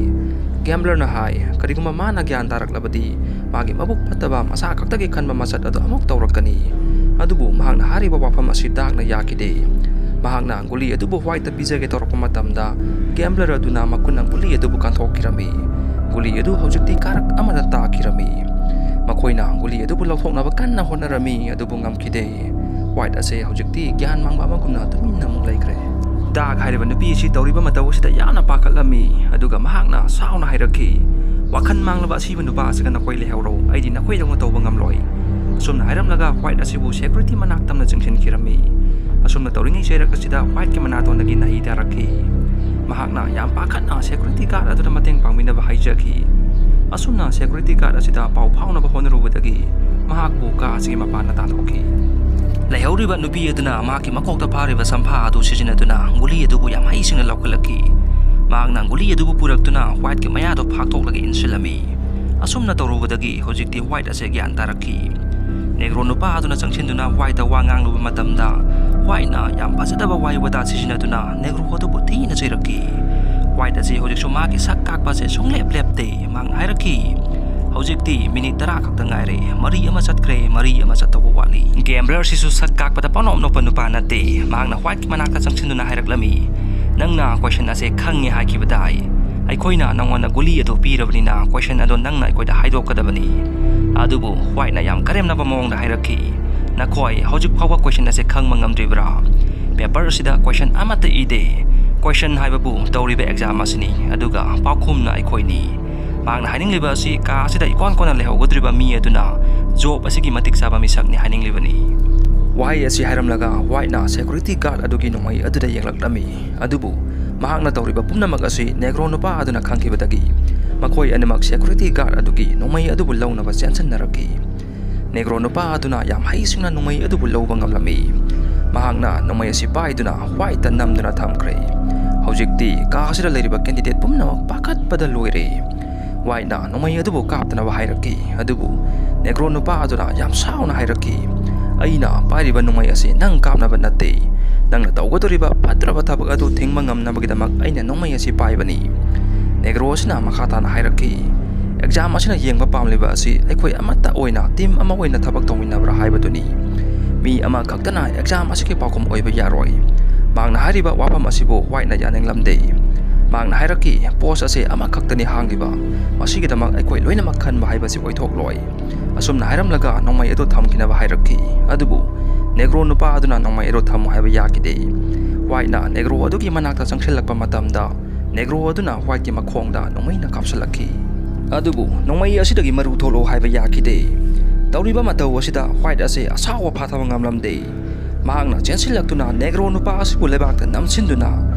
Gambler ꯅ ꯍꯥꯏ, ꯀꯔꯤꯒꯨꯝꯕ ꯃꯥꯅ ꯒ꯭ꯌꯥꯟ ꯇꯥꯔꯛꯂꯕꯗꯤ ꯃꯥꯒꯤ ꯃꯕꯨꯛ ꯐꯠꯇꯕ, ꯃꯁꯥ ꯈꯛꯇꯒꯤ ꯈꯟꯕ ꯃꯆꯠ ꯑꯗꯨ ꯑꯃꯨꯛ ꯇꯧꯔꯛꯀꯅꯤ꯫ ꯑꯗꯨꯕꯨ ꯃꯍꯥꯛꯅ ꯍꯥꯏꯔꯤꯕ ꯋꯥꯐꯝ ꯑꯁꯤ ꯗꯥꯛꯅ ꯌꯥꯈꯤꯗꯦ꯫ ꯃꯍꯥꯛꯅ ꯒꯨꯂꯤ ꯑꯗꯨꯕꯨ White ꯇ ꯄꯤꯖꯒꯦ ꯇꯧꯔꯛꯄ ꯃꯇꯝꯗ gambler ꯑꯗꯨꯅ ꯃꯈꯨꯠꯅ ꯒꯨꯂꯤ ꯑꯗꯨꯕꯨ ꯀꯟꯊꯣꯛꯈꯤꯔꯝꯃꯤ꯫ ꯒꯨꯂꯤ ꯑꯗꯨ ꯍꯧꯖꯤꯛꯇꯤ ꯀꯥꯔꯛ ꯑꯃꯗ ꯇꯥꯈꯤꯔꯝꯃꯤ꯫ ꯃꯈꯣꯏꯅ ꯒꯨꯂꯤ ꯑꯗꯨꯕꯨ ꯂꯧꯊꯣꯛꯅꯕ ꯀꯟꯅ ꯍꯣꯠꯅꯔꯝꯃꯤ, ꯑꯗꯨꯕꯨ ꯉꯝꯈꯤꯗꯦ꯫ White ꯑꯁꯦ ꯍꯧꯖꯤꯛꯇꯤ ꯒ꯭ꯌꯥꯟ ꯃꯥꯡꯕ ꯑꯃꯒꯨꯝꯅ ꯇꯨꯃꯤꯟꯅ ꯑꯃꯨꯛ ꯂꯩꯈ꯭ꯔꯦ꯫ ꯗꯥꯛ ꯍꯥꯏꯔꯤꯕ ꯅꯨꯄꯤ ꯑꯁꯤ ꯇꯧꯔꯤꯕ ꯃꯇꯧ ꯑꯁꯤꯗ ꯌꯥꯝꯅ ꯄꯥꯈꯠꯂꯝꯃꯤ, ꯑꯗꯨꯒ ꯃꯍꯥꯛꯅ ꯁꯥꯎꯅ ꯍꯥꯏꯔꯛꯈꯤ, "ꯋꯥꯈꯜ ꯃꯥꯡꯂꯕ ꯑꯁꯤꯕ ꯅꯨꯄꯥ ꯑꯁꯤꯒ ꯅꯈꯣꯏ ꯂꯩꯍꯧꯔꯣ, ꯑꯩꯗꯤ ꯅꯈꯣꯏꯗꯧꯅ ꯇꯧꯕ ꯉꯝꯂꯣꯏ꯫" ꯑꯁꯨꯝꯅ ꯍꯥꯏꯔꯝꯂꯒ White ꯑꯁꯤꯕꯨ security ꯃꯅꯥꯛ ꯇꯝꯅ ꯆꯤꯡꯁꯤꯟꯈꯤꯔꯝꯃꯤ꯫ ꯑꯁꯨꯝꯅ ꯇꯧꯔꯤꯉꯩ ꯆꯩꯔꯛ ꯑꯁꯤꯗ White ꯀꯤ ꯃꯅꯥꯇꯣꯟꯗꯒꯤ ꯅꯥꯍꯤ ꯇꯥꯔꯛꯈꯤ꯫ ꯃꯍꯥꯛꯅ ꯌꯥꯝ ꯄꯥꯈꯠꯅ security guard ꯑꯗꯨꯗ ꯃꯇꯦꯡ ꯄꯥꯡꯕꯤꯅꯕ ꯍꯥꯏꯖꯈꯤ꯫ ꯑꯁꯨꯝꯅ security guard ꯑꯁꯤꯗ ꯄꯥꯎ ꯐꯥꯎꯅꯕ ꯍꯣꯠꯅꯔꯨꯕꯗꯒꯤ ꯃꯍꯥꯛꯄꯨ ꯀꯥ ꯑꯁꯤꯒꯤ ꯃꯄꯥꯟꯗ ꯇꯥꯟꯊꯣꯛꯈꯤ꯫ ꯂꯩꯍꯧꯔꯤꯕ ꯅꯨꯄꯤ ꯑꯗꯨꯅ ꯃꯍꯥꯛꯀꯤ ꯃꯀꯣꯛꯇ ꯐꯥꯔꯤꯕ ꯁꯝꯐꯥ ꯑꯗꯨ ꯁꯤꯖꯤꯟꯅꯗꯨꯅ ꯒꯨꯂꯤ ꯑꯗꯨꯕꯨ ꯌꯥꯝ ꯍꯩꯁꯤꯡꯅ ꯂꯧꯈꯠꯂꯛꯈꯤ꯫ ꯃꯍꯥꯛꯅ ꯒꯨꯂꯤ ꯑꯗꯨꯕꯨ ꯄꯨꯔꯛꯇꯨꯅ ꯋꯥꯏꯠꯀꯤ ꯃꯌꯥꯗꯣ ꯐꯥꯛꯇꯣꯛꯂꯒ ꯏꯟꯁꯤꯜꯂꯝꯃꯤ꯫ ꯑꯁꯨꯝꯅ ꯇꯧꯔꯨꯕꯗꯒꯤ ꯍꯧꯖꯤꯛꯇꯤ ꯋꯥꯏꯠ ꯑꯁꯦ ꯒ꯭ꯌꯥꯟ ꯇꯥꯔꯛꯈꯤ꯫ ꯅꯦꯒ꯭ꯔꯣ ꯅꯨꯄꯥ ꯑꯗꯨꯅ ꯆꯪꯁꯤꯟꯗꯨꯅ ꯋꯥꯏꯠꯇ ꯋꯥ ꯉꯥꯡꯂꯨꯕ ꯃꯇꯝꯗ, ꯋꯥꯏꯠꯅ ꯌꯥꯝ ꯐꯖꯗꯕ ꯋꯥꯍꯩ ꯋꯥꯇꯥ ꯁꯤꯖꯤꯟꯅꯗꯨꯅ ꯅꯦꯒ꯭ꯔꯣ ꯑꯗꯨꯕꯨ ꯊꯤꯅ ꯆꯩꯔꯛꯈꯤ꯫ ꯋꯥꯏꯠ ꯑꯁꯤ ꯍꯧꯖꯤꯛꯁꯨ ꯃꯍꯥꯛꯀꯤ ꯁꯛ ꯀꯥꯛꯄ ꯑꯁꯦ ꯁꯨꯡꯂꯦꯞ ꯂꯦꯞꯇꯦ꯫ ꯃꯍꯥꯛꯅ ꯍꯥꯏꯔꯛꯈꯤ, "ꯍꯧꯖꯤꯛꯇꯤ ꯃꯤꯅꯤꯠ ꯇꯔꯥ ꯈꯛꯇ ꯉꯥꯏꯔꯦ꯫ ꯃꯔꯤ ꯑꯃ ꯆꯠꯈ꯭ꯔꯦ, ꯃꯔꯤ ꯑꯃ ꯆꯠꯇꯧꯕ ꯋꯥꯠꯂꯤ꯫" ꯒꯦꯝꯕ꯭ꯂꯔꯁꯤꯁꯨ ꯁꯛ ꯀꯥꯛꯄꯗ ꯄꯪꯅꯣꯞ ꯅꯣꯞꯄ ꯅꯨꯄꯥ ꯅꯠꯇꯦ꯫ ꯃꯍꯥꯛꯅ ꯋꯥꯏꯠꯀꯤ ꯃꯅꯥꯛꯇ ꯆꯪꯁꯤꯟꯗꯨꯅ ꯍꯥꯏꯔꯛꯂꯝꯃꯤ, "ꯅꯪꯅ ꯀꯣꯏꯁꯟ ꯑꯁꯦ ꯈꯪꯉꯦ ꯍꯥꯏꯈꯤꯕꯗꯥꯏ? ꯑꯩꯈꯣꯏꯅ ꯅꯉꯣꯟꯗ ꯒꯨꯂꯤ ꯑꯗꯨ ꯄꯤꯔꯕꯅꯤꯅ ꯀꯣꯏꯁꯟ ꯑꯗꯨ ꯅꯪꯅ ꯑꯩꯈꯣꯏꯗ ꯍꯥꯏꯗꯣꯛꯀꯗꯕꯅꯤ꯫" ꯑꯗꯨꯕꯨ ꯋꯥꯏꯠꯅ ꯌꯥꯝ ꯀꯔꯦꯝꯅꯕ ꯃꯑꯣꯡꯗ ꯍꯥꯏꯔꯛꯈꯤ, "ꯅꯈꯣꯏ ꯍꯧꯖꯤꯛ ꯐꯥꯎꯕ ꯀꯣꯏꯁꯟ ꯑꯁꯦ ꯈꯪꯕ ꯉꯝꯗ꯭ꯔꯤꯕ꯭ꯔꯥ? ꯄꯦꯄꯔ ꯑꯁꯤꯗ ꯀꯣꯏꯁꯟ ꯑꯃꯠꯇ ꯏꯗꯦ꯫ ꯀꯣꯏꯁꯟ ꯍꯥꯏꯕꯕꯨ ꯇꯧꯔꯤꯕ ꯑꯦꯛꯖꯥꯝ ꯑꯁꯤꯅꯤ, ꯑꯗꯨꯒ ꯄꯥꯎꯈꯨꯝꯅ ꯑꯩꯈꯣꯏꯅꯤ꯫" ꯃꯍꯥꯛꯅ ꯍꯥꯏꯅꯤꯡꯂꯤꯕ ꯑꯁꯤ ꯀꯥ ꯑꯁꯤꯗ ꯏꯀꯣꯟ ꯀꯣꯟꯅ ꯂꯩꯍꯧꯒꯗꯧꯔꯤꯕ ꯃꯤ ꯑꯗꯨꯅ ꯖꯣꯕ ꯑꯁꯤꯒꯤ ꯃꯇꯤꯛ ꯆꯥꯕ ꯃꯤꯁꯛꯅꯤ ꯍꯥꯏꯅꯤꯡꯂꯤꯕꯅꯤ꯫ ꯋꯥꯍꯩ ꯑꯁꯤ ꯍꯥꯏꯔꯝꯂꯒ ꯋꯥꯏꯠꯅ ꯁꯦꯀ꯭ꯌꯨꯔꯤꯇꯤ ꯒꯥꯔꯗ ꯑꯗꯨꯒꯤ ꯅꯣꯡꯃꯩ ꯑꯗꯨꯗ ꯌꯦꯡꯂꯛꯂꯝꯃꯤ꯫ ꯑꯗꯨꯕꯨ ꯃꯍꯥꯛꯅ ꯇꯧꯔꯤꯕ ꯄꯨꯝꯅꯃꯛ ꯑꯁꯤ ꯅꯦꯒ꯭ꯔꯣ ꯅꯨꯄꯥ ꯑꯗꯨꯅ ꯈꯪꯈꯤꯕꯗꯒꯤ ꯃꯈꯣꯏ ꯑꯅꯤꯃꯛ ꯁꯦꯀ꯭ꯌꯨꯔꯤꯇꯤ ꯒꯥꯔꯗ ꯑꯗꯨꯒꯤ ꯅꯣꯡꯃꯩ ꯑꯗꯨꯕꯨ ꯂꯧꯅꯕ ꯆꯦꯟꯁꯤꯟꯅꯔꯛꯈꯤ꯫ ꯅꯦꯒ꯭ꯔꯣ ꯅꯨꯄꯥ ꯑꯗꯨꯅ ꯌꯥꯝ ꯍꯩꯁꯤꯡꯅ ꯅꯣꯡꯃꯩ ꯑꯗꯨꯕꯨ ꯂꯧꯕ ꯉꯝꯂꯝꯃꯤ꯫ ꯃꯍꯥꯛꯅ ꯅꯣꯡꯃꯩ ꯑꯁꯤ ꯄꯥꯏꯗꯨꯅ ꯋꯥꯏꯠꯇ ꯅꯝꯗꯨꯅ ꯊꯝꯈ꯭ꯔꯦ꯫ ꯍꯧꯖꯤꯛꯇꯤ ꯀꯥ ꯑꯁꯤꯗ ꯂꯩꯔꯤꯕ ꯀꯦꯟꯗꯤꯗꯦꯠ ꯄꯨꯝꯅꯃꯛ ꯄꯥꯈꯠꯄꯗ ꯂꯣꯏꯔꯦ꯫ ꯋꯥꯏꯠꯅ ꯅꯣꯡꯃꯩ ꯑꯗꯨꯕꯨ ꯀꯥꯞꯇꯅꯕ ꯍꯥꯏꯔꯛꯈꯤ, ꯑꯗꯨꯕꯨ ꯅꯦꯒ꯭ꯔꯣ ꯅꯨꯄꯥ ꯑꯗꯨꯅ ꯌꯥꯝ ꯁꯥꯎꯅ ꯍꯥꯏꯔꯛꯈꯤ, "ꯑꯩꯅ ꯄꯥꯏꯔꯤꯕ ꯅꯣꯡꯃꯩ ꯑꯁꯤ ꯅꯪ ꯀꯥꯞꯅꯕ ꯅꯠꯇꯦ꯫ ꯅꯪꯅ ꯇꯧꯒꯗꯧꯔꯤꯕ ꯐꯠꯇ꯭ꯔꯕ ꯊꯕꯛ ꯑꯗꯨ ꯊꯤꯡꯕ ꯉꯝꯅꯕꯒꯤꯗꯃꯛ ꯑꯩꯅ ꯅꯣꯡꯃꯩ ꯑꯁꯤ ꯄꯥꯏꯕꯅꯤ꯫" ꯅꯦꯒ꯭ꯔꯣ ꯑꯁꯤꯅ ꯃꯈꯥ ꯇꯥꯅ ꯍꯥꯏꯔꯛꯈꯤ, "ꯑꯦꯛꯖꯥꯝ ꯑꯁꯤꯅ ꯌꯦꯡꯕ ꯄꯥꯝꯂꯤꯕ ꯑꯁꯤ ꯑꯩꯈꯣꯏ ꯑꯃꯠꯇ ꯑꯣꯏꯅ, ꯇꯤꯝ ꯑꯃ ꯑꯣꯏꯅ ꯊꯕꯛ ꯇꯧꯃꯤꯟꯅꯕ꯭ꯔꯥ ꯍꯥꯏꯕꯗꯨꯅꯤ꯫ ꯃꯤ ꯑꯃꯈꯛꯇꯅ ꯑꯦꯛꯖꯥꯝ ꯑꯁꯤꯒꯤ ꯄꯥꯎꯈꯨꯝ ꯑꯣꯏꯕ ꯌꯥꯔꯣꯏ꯫" ꯃꯍꯥꯛꯅ ꯍꯥꯏꯔꯤꯕ ꯋꯥꯐꯝ ꯑꯁꯤꯕꯨ ꯋꯥꯏꯠꯅ ꯌꯥꯅꯤꯡꯂꯝꯗꯦ꯫ ꯃꯍꯥꯛꯅ ꯍꯥꯏꯔꯛꯈꯤ, "ꯄꯣꯁ ꯑꯁꯤ ꯑꯃꯈꯛꯇꯅꯤ ꯍꯥꯡꯂꯤꯕ꯫ ꯃꯁꯤꯒꯤꯗꯃꯛ ꯑꯩꯈꯣꯏ ꯂꯣꯏꯅꯃꯛ ꯈꯟꯕ ꯍꯥꯏꯕꯁꯤ ꯑꯣꯏꯊꯣꯛꯂꯣꯏ꯫" ꯑꯁꯨꯝꯅ ꯍꯥꯏꯔꯝꯂꯒ ꯅꯣꯡꯃꯩ ꯑꯗꯨ ꯊꯝꯈꯤꯅꯕ ꯍꯥꯏꯔꯛꯈꯤ꯫ ꯑꯗꯨꯕꯨ ꯅꯦꯒ꯭ꯔꯣ ꯅꯨꯄꯥ ꯑꯗꯨꯅ ꯅꯣꯡꯃꯩ ꯑꯗꯨ ꯊꯝꯃꯨ ꯍꯥꯏꯕ ꯌꯥꯈꯤꯗꯦ꯫ ꯋꯥꯏꯠꯅ ꯅꯦꯒ꯭ꯔꯣ ꯑꯗꯨꯒꯤ ꯃꯅꯥꯛꯇ ꯆꯪꯁꯤꯜꯂꯛꯄ ꯃꯇꯝꯗ, ꯅꯦꯒ꯭ꯔꯣ ꯑꯗꯨꯅ ꯋꯥꯏꯠꯀꯤ ꯃꯈꯣꯡꯗ ꯅꯣꯡꯃꯩꯅ ꯀꯥꯞꯁꯤꯜꯂꯛꯈꯤ꯫ ꯑꯗꯨꯕꯨ ꯅꯣꯡꯃꯩ ꯑꯁꯤꯗꯒꯤ ꯃꯔꯨ ꯊꯣꯛꯂꯛꯎ ꯍꯥꯏꯕ ꯌꯥꯈꯤꯗꯦ꯫ ꯇꯧꯔꯤꯕ ꯃꯇꯧ ꯑꯁꯤꯗ ꯋꯥꯏꯠ ꯑꯁꯤ ꯑꯁꯥꯎꯕ ꯐꯥꯊꯕ ꯉꯝꯂꯝꯗꯦ꯫ ꯃꯍꯥꯛꯅ ꯆꯦꯟꯁꯤꯜꯂꯛꯇꯨꯅ ꯅꯦꯒ꯭ꯔꯣ ꯅꯨꯄꯥ ꯑꯁꯤꯕꯨ ꯂꯩꯕꯥꯛꯇ ꯅꯝꯁꯤꯟꯗꯨꯅ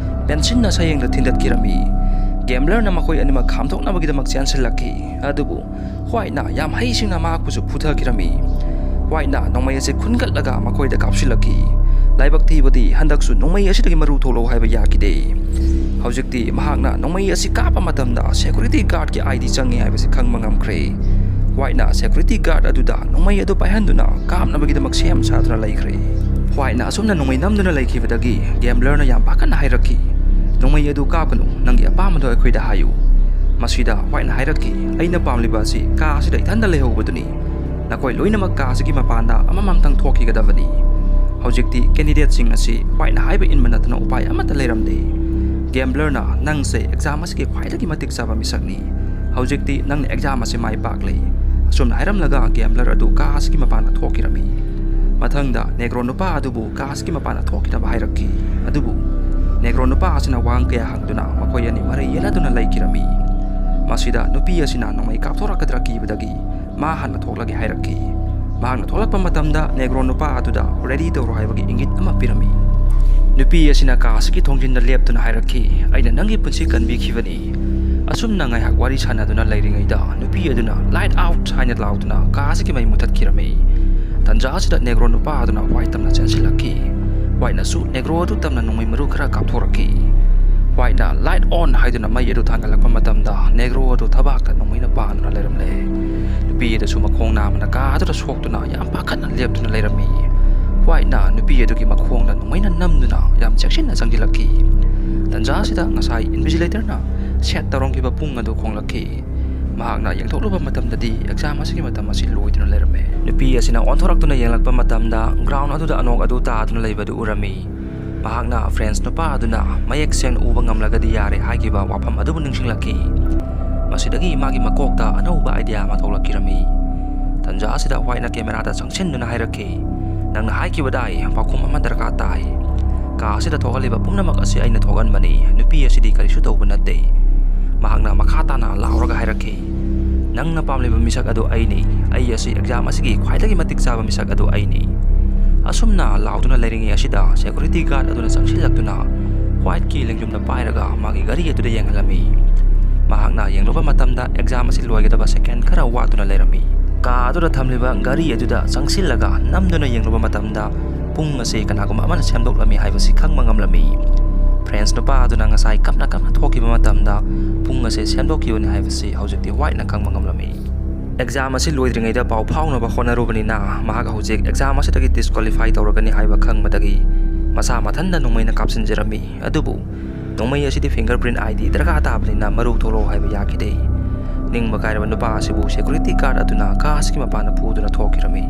ꯄꯦꯟꯁꯤꯟꯅ ꯁꯌꯦꯡꯗ ꯊꯤꯟꯗꯠꯈꯤꯔꯝꯃꯤ꯫ ꯒꯦꯝꯕ꯭ꯂꯔꯅ ꯃꯈꯣꯏ ꯑꯅꯤꯃꯛ ꯈꯥꯝꯗꯣꯛꯅꯕꯒꯤꯗꯃꯛ ꯆꯦꯟꯁꯤꯜꯂꯛꯈꯤ꯫ ꯑꯗꯨꯕꯨ ꯋꯥꯏꯠꯅ ꯌꯥꯝ ꯍꯩꯁꯤꯡꯅ ꯃꯍꯥꯛꯄꯨꯁꯨ ꯐꯨꯊꯈꯤꯔꯝꯃꯤ꯫ ꯋꯥꯏꯠꯅ ꯅꯣꯡꯃꯩ ꯑꯁꯤ ꯈꯨꯟꯒꯠꯂꯒ ꯃꯈꯣꯏꯗ ꯀꯥꯞꯁꯤꯜꯂꯛꯈꯤ꯫ ꯂꯥꯏꯕꯛ ꯊꯤꯕꯗꯤ ꯍꯟꯗꯛꯁꯨ ꯅꯣꯡꯃꯩ ꯑꯁꯤꯗꯒꯤ ꯃꯔꯨ ꯊꯣꯛꯂꯛꯎ ꯍꯥꯏꯕ ꯌꯥꯈꯤꯗꯦ꯫ ꯍꯧꯖꯤꯛꯇꯤ ꯃꯍꯥꯛꯅ ꯅꯣꯡꯃꯩ ꯑꯁꯤ ꯀꯥꯞꯄ ꯃꯇꯝꯗ ꯁꯦꯀ꯭ꯌꯨꯔꯤꯇꯤ ꯒꯥꯔꯗꯀꯤ ꯑꯥꯏ ꯗꯤ ꯆꯪꯉꯤ ꯍꯥꯏꯕꯁꯤ ꯈꯪꯕ ꯉꯝꯈ꯭ꯔꯦ꯫ ꯋꯥꯏꯠꯅ ꯁꯦꯀ꯭ꯌꯨꯔꯤꯇꯤ ꯒꯥꯔꯗ ꯑꯗꯨꯗ ꯅꯣꯡꯃꯩ ꯑꯗꯨ ꯄꯥꯏꯍꯟꯗꯨꯅ ꯀꯥꯞꯅꯕꯒꯤꯗꯃꯛ ꯁꯦꯝ ꯁꯥꯗꯨꯅ ꯂꯩꯈ꯭ꯔꯦ꯫ ꯋꯥꯏꯠꯅ ꯑꯁꯨꯝꯅ ꯅꯣꯡꯃꯩ ꯅꯝꯗꯨꯅ ꯂꯩꯈꯤꯕꯗꯒꯤ ꯒꯦꯝꯕ꯭ꯂꯔꯅ ꯌꯥꯝ ꯄꯥꯈꯠꯅ ꯍꯥꯏꯔꯛꯈꯤ, "ꯅꯣꯡꯃꯩ ꯑꯗꯨ ꯀꯥꯞꯀꯅꯨ, ꯅꯪꯒꯤ ꯑꯄꯥꯝꯕꯗꯣ ꯑꯩꯈꯣꯏꯗ ꯍꯥꯏꯌꯨ"꯫ ꯃꯁꯤꯗ ꯋꯥꯏꯠꯅ ꯍꯥꯏꯔꯛꯈꯤ, "ꯑꯩꯅ ꯄꯥꯝꯂꯤꯕ ꯑꯁꯤ ꯀꯥ ꯑꯁꯤꯗ ꯏꯊꯟꯗ ꯂꯩꯍꯧꯕꯗꯨꯅꯤ꯫ ꯅꯈꯣꯏ ꯂꯣꯏꯅꯃꯛ ꯀꯥ ꯑꯁꯤꯒꯤ ꯃꯄꯥꯟꯗ ꯑꯃꯃꯝꯇꯪ ꯊꯣꯛꯈꯤꯒꯗꯕꯅꯤ"꯫ ꯍꯧꯖꯤꯛꯇꯤ ꯀꯦꯟꯗꯤꯗꯦꯠꯁꯤꯡ ꯑꯁꯤ ꯋꯥꯏꯠꯅ ꯍꯥꯏꯕ ꯏꯟꯕ ꯅꯠꯇꯅ ꯎꯄꯥꯏ ꯑꯃꯠꯇ ꯂꯩꯔꯝꯗꯦ꯫ ꯒꯦꯝꯕ꯭ꯂꯔꯅ, "ꯅꯪꯁꯦ ꯑꯦꯛꯖꯥꯝ ꯑꯁꯤꯒꯤ ꯈ꯭ꯋꯥꯏꯗꯒꯤ ꯃꯇꯤꯛ ꯆꯥꯕ ꯃꯤꯁꯛꯅꯤ꯫ ꯍꯧꯖꯤꯛꯇꯤ ꯅꯪꯅ ꯑꯦꯛꯖꯥꯝ ꯑꯁꯤ ꯃꯥꯏ ꯄꯥꯛꯂꯦ"꯫ ꯑꯁꯨꯝꯅ ꯍꯥꯏꯔꯝꯂꯒ ꯒꯦꯝꯕ꯭ꯂꯔ ꯑꯗꯨ ꯀꯥ ꯑꯁꯤꯒꯤ ꯃꯄꯥꯟꯗ ꯊꯣꯛꯈꯤꯔꯝꯃꯤ꯫ ꯃꯊꯪꯗ ꯅꯦꯒ꯭ꯔꯣ ꯅꯨꯄꯥ ꯑꯗꯨꯕꯨ ꯀꯥ ꯑꯁꯤꯒꯤ ꯃꯄꯥꯟꯗ ꯊꯣꯛꯈꯤꯅꯕ ꯍꯥꯏꯔꯛꯈꯤ꯫ ꯑꯗꯨꯕꯨ ꯅꯦꯒ꯭ꯔꯣ ꯅꯨꯄꯥ ꯑꯁꯤꯅ ꯋꯥꯍꯪ ꯀꯌꯥ ꯍꯪꯗꯨꯅ ꯃꯈꯣꯏ ꯑꯅꯤ ꯃꯔꯩ ꯌꯦꯠꯅꯗꯨꯅ ꯂꯩꯈꯤꯔꯝꯃꯤ꯫ ꯃꯁꯤꯗ ꯅꯨꯄꯤ ꯑꯁꯤꯅ ꯅꯣꯡꯃꯩ ꯀꯥꯞꯊꯣꯔꯛꯀꯗ꯭ꯔꯥ ꯀꯤꯕꯗꯒꯤ ꯃꯥ ꯍꯥꯟꯅ ꯊꯣꯛꯂꯒꯦ ꯍꯥꯏꯔꯛꯈꯤ꯫ ꯃꯍꯥꯛꯅ ꯊꯣꯛꯂꯛꯄ ꯃꯇꯝꯗ ꯅꯦꯒ꯭ꯔꯣ ꯅꯨꯄꯥ ꯑꯗꯨꯗ ꯔꯦꯗꯤ ꯇꯧꯔꯣ ꯍꯥꯏꯕꯒꯤ ꯏꯪꯒꯤꯠ ꯑꯃ ꯄꯤꯔꯝꯃꯤ꯫ ꯅꯨꯄꯤ ꯑꯁꯤꯅ ꯀꯥ ꯑꯁꯤꯒꯤ ꯊꯣꯡꯖꯤꯟꯗ ꯂꯦꯞꯇꯨꯅ ꯍꯥꯏꯔꯛꯈꯤ, "ꯑꯩꯅ ꯅꯪꯒꯤ ꯄꯨꯟꯁꯤ ꯀꯟꯕꯤꯈꯤꯕꯅꯤ"꯫ ꯑꯁꯨꯝꯅ ꯉꯥꯏꯍꯥꯛ ꯋꯥꯔꯤ ꯁꯥꯟꯅꯗꯨꯅ ꯂꯩꯔꯤꯉꯩꯗ ꯅꯨꯄꯤ ꯑꯗꯨꯅ "ꯂꯥꯏꯠ ꯑꯥꯎꯠ" ꯍꯥꯏꯅ ꯂꯥꯎꯗꯨꯅ ꯀꯥ ꯑꯁꯤꯒꯤ ꯃꯩ ꯃꯨꯊꯠꯈꯤꯔꯝꯃꯤ꯫ ꯇꯟꯖꯥ ꯑꯁꯤꯗ ꯅꯦꯒ꯭ꯔꯣ ꯅꯨꯄꯥ ꯑꯗꯨꯅ ꯋꯥꯏꯠ ꯇꯝꯅ ꯆꯦꯟꯁꯤꯜꯂꯛꯈꯤ꯫ ꯋꯥꯏꯠꯅꯁꯨ ꯅꯦꯒ꯭ꯔꯣ ꯑꯗꯨ ꯇꯝꯅ ꯅꯣꯡꯃꯩ ꯃꯔꯨ ꯈꯔ ꯀꯥꯞꯊꯣꯔꯛꯈꯤ꯫ ꯋꯥꯏꯠꯅ "ꯂꯥꯏꯠ ꯑꯣꯟ" ꯍꯥꯏꯗꯨꯅ ꯃꯩ ꯑꯗꯨ ꯊꯥꯡꯒꯠꯂꯛꯄ ꯃꯇꯝꯗ ꯅꯦꯒ꯭ꯔꯣ ꯑꯗꯨ ꯊꯕꯥꯛꯇ ꯅꯣꯡꯃꯩꯅ ꯄꯥꯟꯗꯨꯅ ꯂꯩꯔꯝꯂꯦ꯫ ꯅꯨꯄꯤ ꯑꯗꯨꯁꯨ ꯃꯈꯣꯡ ꯅꯥꯝꯃꯅ ꯀꯥ ꯑꯗꯨꯗ ꯁꯣꯛꯇꯨꯅ ꯌꯥꯝ ꯄꯥꯈꯠꯅ ꯂꯦꯞꯇꯨꯅ ꯂꯩꯔꯝꯃꯤ꯫ ꯋꯥꯏꯠꯅ ꯅꯨꯄꯤ ꯑꯗꯨꯒꯤ ꯃꯈꯣꯡꯗ ꯅꯣꯡꯃꯩꯅ ꯅꯝꯗꯨꯅ ꯌꯥꯝ ꯆꯦꯛꯁꯤꯟꯅ ꯆꯪꯁꯤꯜꯂꯛꯈꯤ꯫ ꯇꯟꯖꯥ ꯑꯁꯤꯗ ꯉꯁꯥꯏ ꯏꯟꯚꯤꯖꯤꯂꯦꯇꯔꯅ ꯁꯦꯠ ꯇꯧꯔꯝꯈꯤꯕ ꯄꯨꯡ ꯑꯗꯨ ꯈꯣꯡꯂꯛꯈꯤ꯫ ꯃꯍꯥꯛꯅ ꯌꯦꯡꯊꯣꯛꯂꯨꯕ ꯃꯇꯝꯗꯗꯤ ꯑꯦꯛꯖꯥꯝ ꯑꯁꯤꯒꯤ ꯃꯇꯝ ꯑꯁꯤ ꯂꯣꯏꯗꯨꯅ ꯂꯩꯔꯝꯃꯦ꯫ ꯅꯨꯄꯤ ꯑꯁꯤꯅ ꯑꯣꯟꯊꯣꯔꯛꯇꯨꯅ ꯌꯦꯡꯂꯛꯄ ꯃꯇꯝꯗ ꯒ꯭ꯔꯥꯎꯟ ꯑꯗꯨꯗ ꯑꯅꯣꯛ ꯑꯗꯨ ꯇꯥꯗꯨꯅ ꯂꯩꯕꯗꯨ ꯎꯔꯝꯃꯤ꯫ ꯃꯍꯥꯛꯅ ꯐ꯭ꯔꯦꯟꯁ ꯅꯨꯄꯥ ꯑꯗꯨꯅ ꯃꯌꯦꯛ ꯁꯦꯡꯅ ꯎꯕ ꯉꯝꯂꯒꯗꯤ ꯌꯥꯔꯦ ꯍꯥꯏꯈꯤꯕ ꯋꯥꯐꯝ ꯑꯗꯨꯕꯨ ꯅꯤꯡꯁꯤꯡꯂꯛꯈꯤ꯫ ꯃꯁꯤꯗꯒꯤ ꯃꯥꯒꯤ ꯃꯀꯣꯛꯇ ꯑꯅꯧꯕ ꯑꯥꯏꯗꯤꯌꯥ ꯑꯃ ꯊꯣꯛꯂꯛꯈꯤꯔꯝꯃꯤ꯫ ꯇꯟꯖꯥ ꯑꯁꯤꯗ ꯋꯥꯏꯠꯅ ꯀꯦꯃꯦꯔꯥꯗ ꯆꯪꯁꯤꯟꯗꯨꯅ ꯍꯥꯏꯔꯛꯈꯤ, "ꯅꯪꯅ ꯍꯥꯏꯈꯤꯕꯗꯥꯏ ꯄꯥꯎꯈꯨꯝ ꯑꯃ ꯗꯔꯀꯥꯔ ꯇꯥꯏ꯫ ꯀꯥ ꯑꯁꯤꯗ ꯊꯣꯛꯍꯜꯂꯤꯕ ꯄꯨꯝꯅꯃꯛ ꯑꯁꯤ ꯑꯩꯅ ꯊꯣꯛꯍꯟꯕꯅꯤ꯫ ꯅꯨꯄꯤ ꯑꯁꯤꯗꯤ ꯀꯔꯤꯁꯨ ꯇꯧꯕ ꯅꯠꯇꯦ"꯫ ꯃꯍꯥꯛꯅ ꯃꯈꯥ ꯇꯥꯅ ꯂꯥꯎꯔꯒ ꯍꯥꯏꯔꯛꯈꯤ, "ꯅꯪꯅ ꯄꯥꯝꯂꯤꯕ ꯃꯤꯁꯛ ꯑꯗꯨ ꯑꯩꯅꯤ꯫ ꯑꯩ ꯑꯁꯤ ꯑꯦꯛꯖꯥꯝ ꯑꯁꯤꯒꯤ ꯈ꯭ꯋꯥꯏꯗꯒꯤ ꯃꯇꯤꯛ ꯆꯥꯕ ꯃꯤꯁꯛ ꯑꯗꯨ ꯑꯩꯅꯤ"꯫ ꯑꯁꯨꯝꯅ ꯂꯥꯎꯗꯨꯅ ꯂꯩꯔꯤꯉꯩ ꯑꯁꯤꯗ ꯁꯦꯀ꯭ꯌꯨꯔꯤꯇꯤ ꯒꯥꯔꯗ ꯑꯗꯨꯅ ꯆꯪꯁꯤꯜꯂꯛꯇꯨꯅ ꯋꯥꯏꯠꯀꯤ ꯂꯦꯡꯖꯨꯝꯗ ꯄꯥꯏꯔꯒ ꯃꯥꯒꯤ ꯒꯥꯔꯤ ꯑꯗꯨꯗ ꯌꯦꯡꯍꯜꯂꯝꯃꯤ꯫ ꯃꯍꯥꯛꯅ ꯌꯦꯡꯂꯨꯕ ꯃꯇꯝꯗ ꯑꯦꯛꯖꯥꯝ ꯑꯁꯤ ꯂꯣꯏꯒꯗꯕ ꯁꯦꯀꯦꯟ ꯈꯔ ꯋꯥꯠꯇꯨꯅ ꯂꯩꯔꯝꯃꯤ꯫ ꯀꯥ ꯑꯗꯨꯗ ꯊꯝꯂꯤꯕ ꯒꯥꯔꯤ ꯑꯗꯨꯗ ꯆꯪꯁꯤꯜꯂꯒ ꯅꯝꯗꯨꯅ ꯌꯦꯡꯂꯨꯕ ꯃꯇꯝꯗ ꯄꯨꯡ ꯑꯁꯤ ꯀꯅꯥꯒꯨꯝꯕ ꯑꯃꯅ ꯁꯦꯝꯗꯣꯛꯂꯝꯃꯤ ꯍꯥꯏꯕꯁꯤ ꯈꯪꯕ ꯉꯝꯂꯝꯃꯤ꯫ ꯐ꯭ꯔꯦꯟꯁ ꯅꯨꯄꯥ ꯑꯗꯨꯅ ꯉꯁꯥꯏ ꯀꯞꯅ ꯀꯞꯅ ꯊꯣꯛꯈꯤꯕ ꯃꯇꯝꯗ ꯄꯨꯡ ꯑꯁꯤ ꯁꯦꯝꯗꯣꯛꯈꯤꯕꯅꯤ ꯍꯥꯏꯕꯁꯤ ꯍꯧꯖꯤꯛꯇꯤ ꯋꯥꯏꯠꯅ ꯈꯪꯕ ꯉꯝꯂꯝꯃꯤ꯫ ꯑꯦꯛꯖꯥꯝ ꯑꯁꯤ ꯂꯣꯏꯗ꯭ꯔꯤꯉꯩꯗ ꯄꯥꯎ ꯐꯥꯎꯅꯕ ꯍꯣꯠꯅꯔꯨꯕꯅꯤꯅ ꯃꯍꯥꯛ ꯍꯧꯖꯤꯛ ꯑꯦꯛꯖꯥꯝ ꯑꯁꯤꯗꯒꯤ ꯗꯤꯁꯀ꯭ꯋꯥꯂꯤꯐꯥꯏ ꯇꯧꯔꯒꯅꯤ ꯍꯥꯏꯕ ꯈꯪꯕꯗꯒꯤ ꯃꯁꯥ ꯃꯊꯟꯇ ꯅꯣꯡꯃꯩꯅ ꯀꯥꯞꯁꯤꯟꯖꯔꯝꯃꯤ꯫ ꯑꯗꯨꯕꯨ ꯅꯣꯡꯃꯩ ꯑꯁꯤꯗꯤ ꯐꯤꯡꯒꯔ ꯄ꯭ꯔꯤꯟ ꯑꯥꯏ ꯗꯤ ꯗꯔꯀꯥꯔ ꯇꯥꯕꯅꯤꯅ ꯃꯔꯨ ꯊꯣꯛꯂꯛꯑꯣ ꯍꯥꯏꯕ ꯌꯥꯈꯤꯗꯦ꯫ ꯅꯤꯡꯕ ꯀꯥꯏꯔꯕ ꯅꯨꯄꯥ ꯑꯁꯤꯕꯨ ꯁꯦꯀ꯭ꯌꯨꯔꯤꯇꯤ ꯒꯥꯔꯗ ꯑꯗꯨꯅ ꯀꯥ ꯑꯁꯤꯒꯤ ꯃꯄꯥꯟꯗ ꯐꯨꯗꯨꯅ ꯊꯣꯛꯈꯤꯔꯝꯃꯤ꯫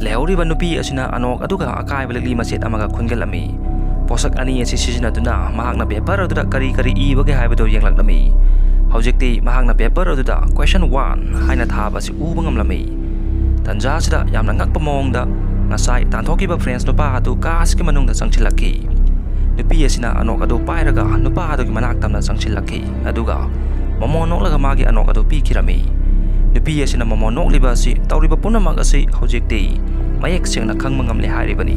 ꯂꯩꯍꯧꯔꯤꯕ ꯅꯨꯄꯤ ꯑꯁꯤꯅ ꯑꯅꯣꯛ ꯑꯗꯨꯒ ꯑꯀꯥꯏꯕ ꯂꯤꯛꯂꯤ ꯃꯆꯦꯠ ꯑꯃꯒ ꯈꯨꯟꯒꯠꯂꯝꯃꯤ꯫ ꯄꯣꯠꯁꯛ ꯑꯅꯤ ꯑꯁꯤ ꯁꯤꯖꯤꯟꯅꯗꯨꯅ ꯃꯍꯥꯛꯅ ꯄꯦꯄꯔ ꯑꯗꯨꯗ ꯀꯔꯤ ꯀꯔꯤ ꯏꯕꯒꯦ ꯍꯥꯏꯕꯗꯨ ꯌꯦꯡꯂꯛꯂꯝꯃꯤ꯫ ꯍꯧꯖꯤꯛꯇꯤ ꯃꯍꯥꯛꯅ ꯄꯦꯄꯔ ꯑꯗꯨꯗ ꯀ꯭ꯋꯦꯁꯟ ꯋꯥꯟ ꯍꯥꯏꯅ ꯊꯥꯕ ꯑꯁꯤ ꯎꯕ ꯉꯝꯂꯝꯃꯤ꯫ ꯇꯟꯖꯥ ꯑꯁꯤꯗ ꯌꯥꯝꯅ ꯉꯛꯄ ꯃꯑꯣꯡꯗ ꯉꯁꯥꯏ ꯇꯥꯟꯊꯣꯛꯈꯤꯕ ꯐ꯭ꯔꯦꯟꯁ ꯅꯨꯄꯥ ꯑꯗꯨ ꯀꯥ ꯑꯁꯤꯒꯤ ꯃꯅꯨꯡꯗ ꯆꯪꯁꯤꯜꯂꯛꯈꯤ꯫ ꯅꯨꯄꯤ ꯑꯁꯤꯅ ꯑꯅꯣꯛ ꯑꯗꯨ ꯄꯥꯏꯔꯒ ꯅꯨꯄꯥ ꯑꯗꯨꯒꯤ ꯃꯅꯥꯛ ꯇꯝꯅ ꯆꯪꯁꯤꯜꯂꯛꯈꯤ, ꯑꯗꯨꯒ ꯃꯃꯣꯟ ꯅꯣꯛꯂꯒ ꯃꯥꯒꯤ ꯑꯅꯣꯛ ꯑꯗꯨ ꯄꯤꯈꯤꯔꯝꯃꯤ꯫ ꯅꯨꯄꯤ ꯑꯁꯤꯅ ꯃꯃꯣꯟ ꯅꯣꯛꯂꯤꯕ ꯑꯁꯤ ꯇꯧꯔꯤꯕ ꯄꯨꯝꯅꯃꯛ ꯑꯁꯤ ꯍꯧꯖꯤꯛꯇꯤ ꯃꯌꯦꯛ ꯁꯦꯡꯅ ꯈꯪꯕ ꯉꯝꯂꯦ ꯍꯥꯏꯔꯤꯕꯅꯤ꯫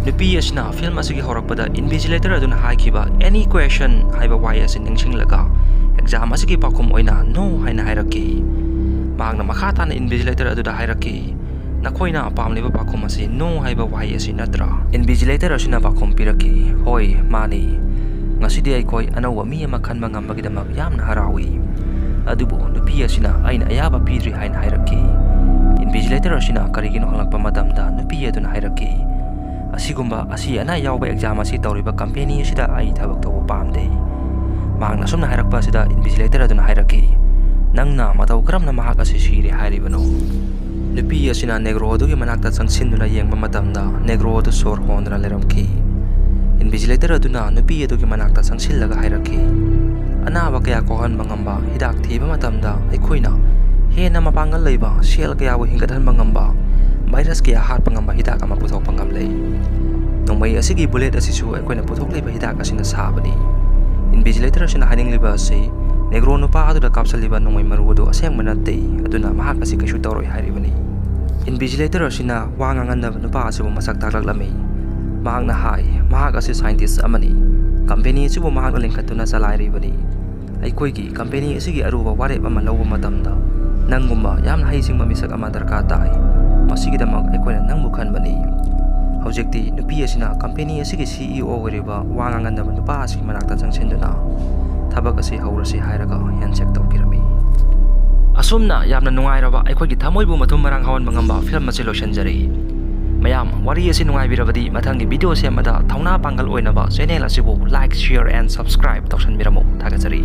ꯅꯨꯄꯤ ꯑꯁꯤꯅ ꯐꯤꯜꯝ ꯑꯁꯤꯒꯤ ꯍꯧꯔꯛꯄꯗ ꯏꯟꯚꯤꯖꯤꯂꯦꯇꯔ ꯑꯗꯨꯅ ꯍꯥꯏꯈꯤꯕ "ꯑꯦꯅꯤ ꯀ꯭ꯋꯦꯁꯟ" ꯍꯥꯏꯕ ꯋꯥꯍꯩ ꯑꯁꯤ ꯅꯤꯡꯁꯤꯡꯂꯒ ꯑꯦꯛꯖꯥꯝ ꯑꯁꯤꯒꯤ ꯄꯥꯎꯈꯨꯝ ꯑꯣꯏꯅ "ꯅꯣ" ꯍꯥꯏꯅ ꯍꯥꯏꯔꯛꯈꯤ꯫ ꯃꯍꯥꯛꯅ ꯃꯈꯥ ꯇꯥꯅ ꯏꯟꯚꯤꯖꯤꯂꯦꯇꯔ ꯑꯗꯨꯗ ꯍꯥꯏꯔꯛꯈꯤ, "ꯅꯈꯣꯏꯅ ꯄꯥꯝꯂꯤꯕ ꯄꯥꯎꯈꯨꯝ ꯑꯁꯤ 'ꯅꯣ' ꯍꯥꯏꯕ ꯋꯥꯍꯩ ꯑꯁꯤ ꯅꯠꯇ꯭ꯔꯥ?" ꯏꯟꯚꯤꯖꯤꯂꯦꯇꯔ ꯑꯁꯤꯅ ꯄꯥꯎꯈꯨꯝ ꯄꯤꯔꯛꯈꯤ, "ꯍꯣꯏ, ꯃꯥꯅꯤ꯫ ꯉꯁꯤꯗꯤ ꯑꯩꯈꯣꯏ ꯑꯅꯧꯕ ꯃꯤ ꯑꯃ ꯈꯟꯕ ꯉꯝꯕꯒꯤꯗꯃꯛ ꯌꯥꯝꯅ ꯍꯔꯥꯎꯏ꯫ ꯑꯗꯨꯕꯨ ꯅꯨꯄꯤ ꯑꯁꯤꯅ ꯑꯩꯅ ꯑꯌꯥꯕ ꯄꯤꯗ꯭ꯔꯤ" ꯍꯥꯏꯅ ꯍꯥꯏꯔꯛꯈꯤ꯫ ꯏꯟꯚꯤꯖꯤꯂꯦꯇꯔ ꯑꯁꯤꯅ ꯀꯔꯤꯒꯤꯅꯣ ꯍꯪꯂꯛꯄ ꯃꯇꯝꯗ ꯅꯨꯄꯤ ꯑꯗꯨꯅ ꯍꯥꯏꯔꯛꯈꯤ, "ꯑꯁꯤꯒꯨꯝꯕ ꯑꯁꯤ ꯑꯅꯥ ꯌꯥꯎꯕ ꯑꯦꯛꯖꯥꯝ ꯑꯁꯤ ꯇꯧꯔꯤꯕ ꯀꯝꯄꯦꯅꯤ ꯑꯁꯤꯗ ꯑꯩ ꯊꯕꯛ ꯇꯧꯕ ꯄꯥꯝꯗꯦ"꯫ ꯃꯍꯥꯛꯅ ꯑꯁꯨꯝꯅ ꯍꯥꯏꯔꯛꯄ ꯑꯁꯤꯗ ꯏꯟꯚꯤꯖꯤꯂꯦꯇꯔ ꯑꯗꯨꯅ ꯍꯥꯏꯔꯛꯈꯤ, "ꯅꯪꯅ ꯃꯇꯧ ꯀꯔꯝꯅ ꯃꯍꯥꯛ ꯑꯁꯤ ꯁꯤꯔꯦ ꯍꯥꯏꯔꯤꯕꯅꯣ?" ꯅꯨꯄꯤ ꯑꯁꯤꯅ ꯅꯦꯒ꯭ꯔꯣ ꯑꯗꯨꯒꯤ ꯃꯅꯥꯛꯇ ꯆꯪꯁꯤꯟꯗꯨꯅ ꯌꯦꯡꯕ ꯃꯇꯝꯗ ꯅꯦꯒ꯭ꯔꯣ ꯑꯗꯨ ꯁꯣꯔ ꯍꯣꯟꯗꯨꯅ ꯂꯩꯔꯝꯈꯤ꯫ ꯏꯟꯚꯤꯖꯤꯂꯦꯇꯔ ꯑꯗꯨꯅ ꯅꯨꯄꯤ ꯑꯗꯨꯒꯤ ꯃꯅꯥꯛꯇ ꯆꯪꯁꯤꯜꯂꯒ ꯍꯥꯏꯔꯛꯈꯤ, "ꯑꯅꯥꯕ ꯀꯌꯥ ꯀꯣꯛꯍꯟꯕ ꯉꯝꯕ ꯍꯤꯗꯥꯛ ꯊꯤꯕ ꯃꯇꯝꯗ ꯑꯩꯈꯣꯏꯅ ꯍꯦꯟꯅ ꯃꯄꯥꯡꯒꯜ ꯂꯩꯕ ꯁꯦꯜ ꯀꯌꯥꯕꯨ ꯍꯤꯡꯒꯠꯍꯟꯕ ꯉꯝꯕ, ꯚꯥꯏꯔꯁ ꯀꯌꯥ ꯍꯥꯠꯄ ꯉꯝꯕ ꯍꯤꯗꯥꯛ ꯑꯃ ꯄꯨꯊꯣꯛꯄ ꯉꯝꯂꯦ꯫ ꯅꯣꯡꯃꯩ ꯑꯁꯤꯒꯤ ꯕꯨꯂꯦꯠ ꯑꯁꯤꯁꯨ ꯑꯩꯈꯣꯏꯅ ꯄꯨꯊꯣꯛꯂꯤꯕ ꯍꯤꯗꯥꯛ ꯑꯁꯤꯅ ꯁꯥꯕꯅꯤ"꯫ ꯏꯟꯚꯤꯖꯤꯂꯦꯇꯔ ꯑꯁꯤꯅ ꯍꯥꯏꯅꯤꯡꯂꯤꯕ ꯑꯁꯤ ꯅꯦꯒ꯭ꯔꯣ ꯅꯨꯄꯥ ꯑꯗꯨꯗ ꯀꯥꯞꯁꯤꯜꯂꯤꯕ ꯅꯣꯡꯃꯩ ꯃꯔꯨ ꯑꯗꯨ ꯑꯁꯦꯡꯕ ꯅꯠꯇꯦ, ꯑꯗꯨꯅ ꯃꯍꯥꯛ ꯑꯁꯤ ꯀꯩꯁꯨ ꯇꯧꯔꯣꯏ ꯍꯥꯏꯔꯤꯕꯅꯤ꯫ ꯏꯟꯚꯤꯖꯤꯂꯦꯇꯔ ꯑꯁꯤꯅ ꯋꯥ ꯉꯥꯡꯍꯟꯗꯕ ꯅꯨꯄꯥ ꯑꯁꯤꯕꯨ ꯃꯁꯛ ꯇꯥꯛꯂꯛꯂꯝꯃꯤ꯫ ꯃꯍꯥꯛꯅ ꯍꯥꯏ, ꯃꯍꯥꯛ ꯑꯁꯤ ꯁꯥꯏꯟꯇꯤꯁ ꯑꯃꯅꯤ꯫ ꯀꯝꯄꯦꯅꯤ ꯑꯁꯤꯕꯨ ꯃꯍꯥꯛꯅ ꯂꯤꯡꯈꯠꯇꯨꯅ ꯆꯂꯥꯏꯔꯤꯕꯅꯤ꯫ ꯑꯩꯈꯣꯏꯒꯤ ꯀꯝꯄꯦꯅꯤ ꯑꯁꯤꯒꯤ ꯑꯔꯨꯕ ꯋꯥꯔꯦꯞ ꯑꯃ ꯂꯧꯕ ꯃꯇꯝꯗ ꯅꯪꯒꯨꯝꯕ ꯌꯥꯝꯅ ꯍꯩꯁꯤꯡꯕ ꯃꯤꯁꯛ ꯑꯃ ꯗꯔꯀꯥꯔ ꯇꯥꯏ꯫ ꯃꯁꯤꯒꯤꯗꯃꯛ ꯑꯩꯈꯣꯏꯅ ꯅꯪꯕꯨ ꯈꯟꯕꯅꯤ꯫ ꯍꯧꯖꯤꯛꯇꯤ ꯅꯨꯄꯤ ꯑꯁꯤꯅ ꯀꯝꯄꯦꯅꯤ ꯑꯁꯤꯒꯤ ꯁꯤ ꯏ ꯑꯣ ꯑꯣꯏꯔꯤꯕ ꯋꯥ ꯉꯥꯡꯒꯟꯗꯕ ꯅꯨꯄꯥ ꯑꯁꯤꯒꯤ ꯃꯅꯥꯛꯇ ꯆꯪꯁꯤꯟꯗꯨꯅ ꯊꯕꯛ ꯑꯁꯤ ꯍꯧꯔꯁꯤ ꯍꯥꯏꯔꯒ ꯍꯦꯟꯁꯦꯛ ꯇꯧꯈꯤꯔꯝꯃꯤ꯫ ꯑꯁꯨꯝꯅ ꯌꯥꯝꯅ ꯅꯨꯡꯉꯥꯏꯔꯕ, ꯑꯩꯈꯣꯏꯒꯤ ꯊꯃꯣꯏꯕꯨ ꯃꯊꯨꯝ ꯃꯔꯥꯡ ꯍꯧꯍꯟꯕ ꯉꯝꯕ ꯐꯤꯂꯝ ꯑꯁꯤ ꯂꯣꯏꯁꯤꯟꯖꯔꯤ꯫ ꯃꯌꯥꯝ, ꯋꯥꯔꯤ ꯑꯁꯤ ꯅꯨꯡꯉꯥꯏꯕꯤꯔꯕꯗꯤ ꯃꯊꯪꯒꯤ ꯚꯤꯗꯤꯑꯣ ꯁꯦꯝꯕꯗ ꯊꯧꯅꯥ ꯄꯥꯡꯒꯜ ꯑꯣꯏꯅꯕ ꯆꯦꯅꯦꯜ ꯑꯁꯤꯕꯨ like, share and subscribe ꯇꯧꯁꯟꯕꯤꯔꯝꯃꯨ꯫ ꯊꯥꯒꯠꯆꯔꯤ꯫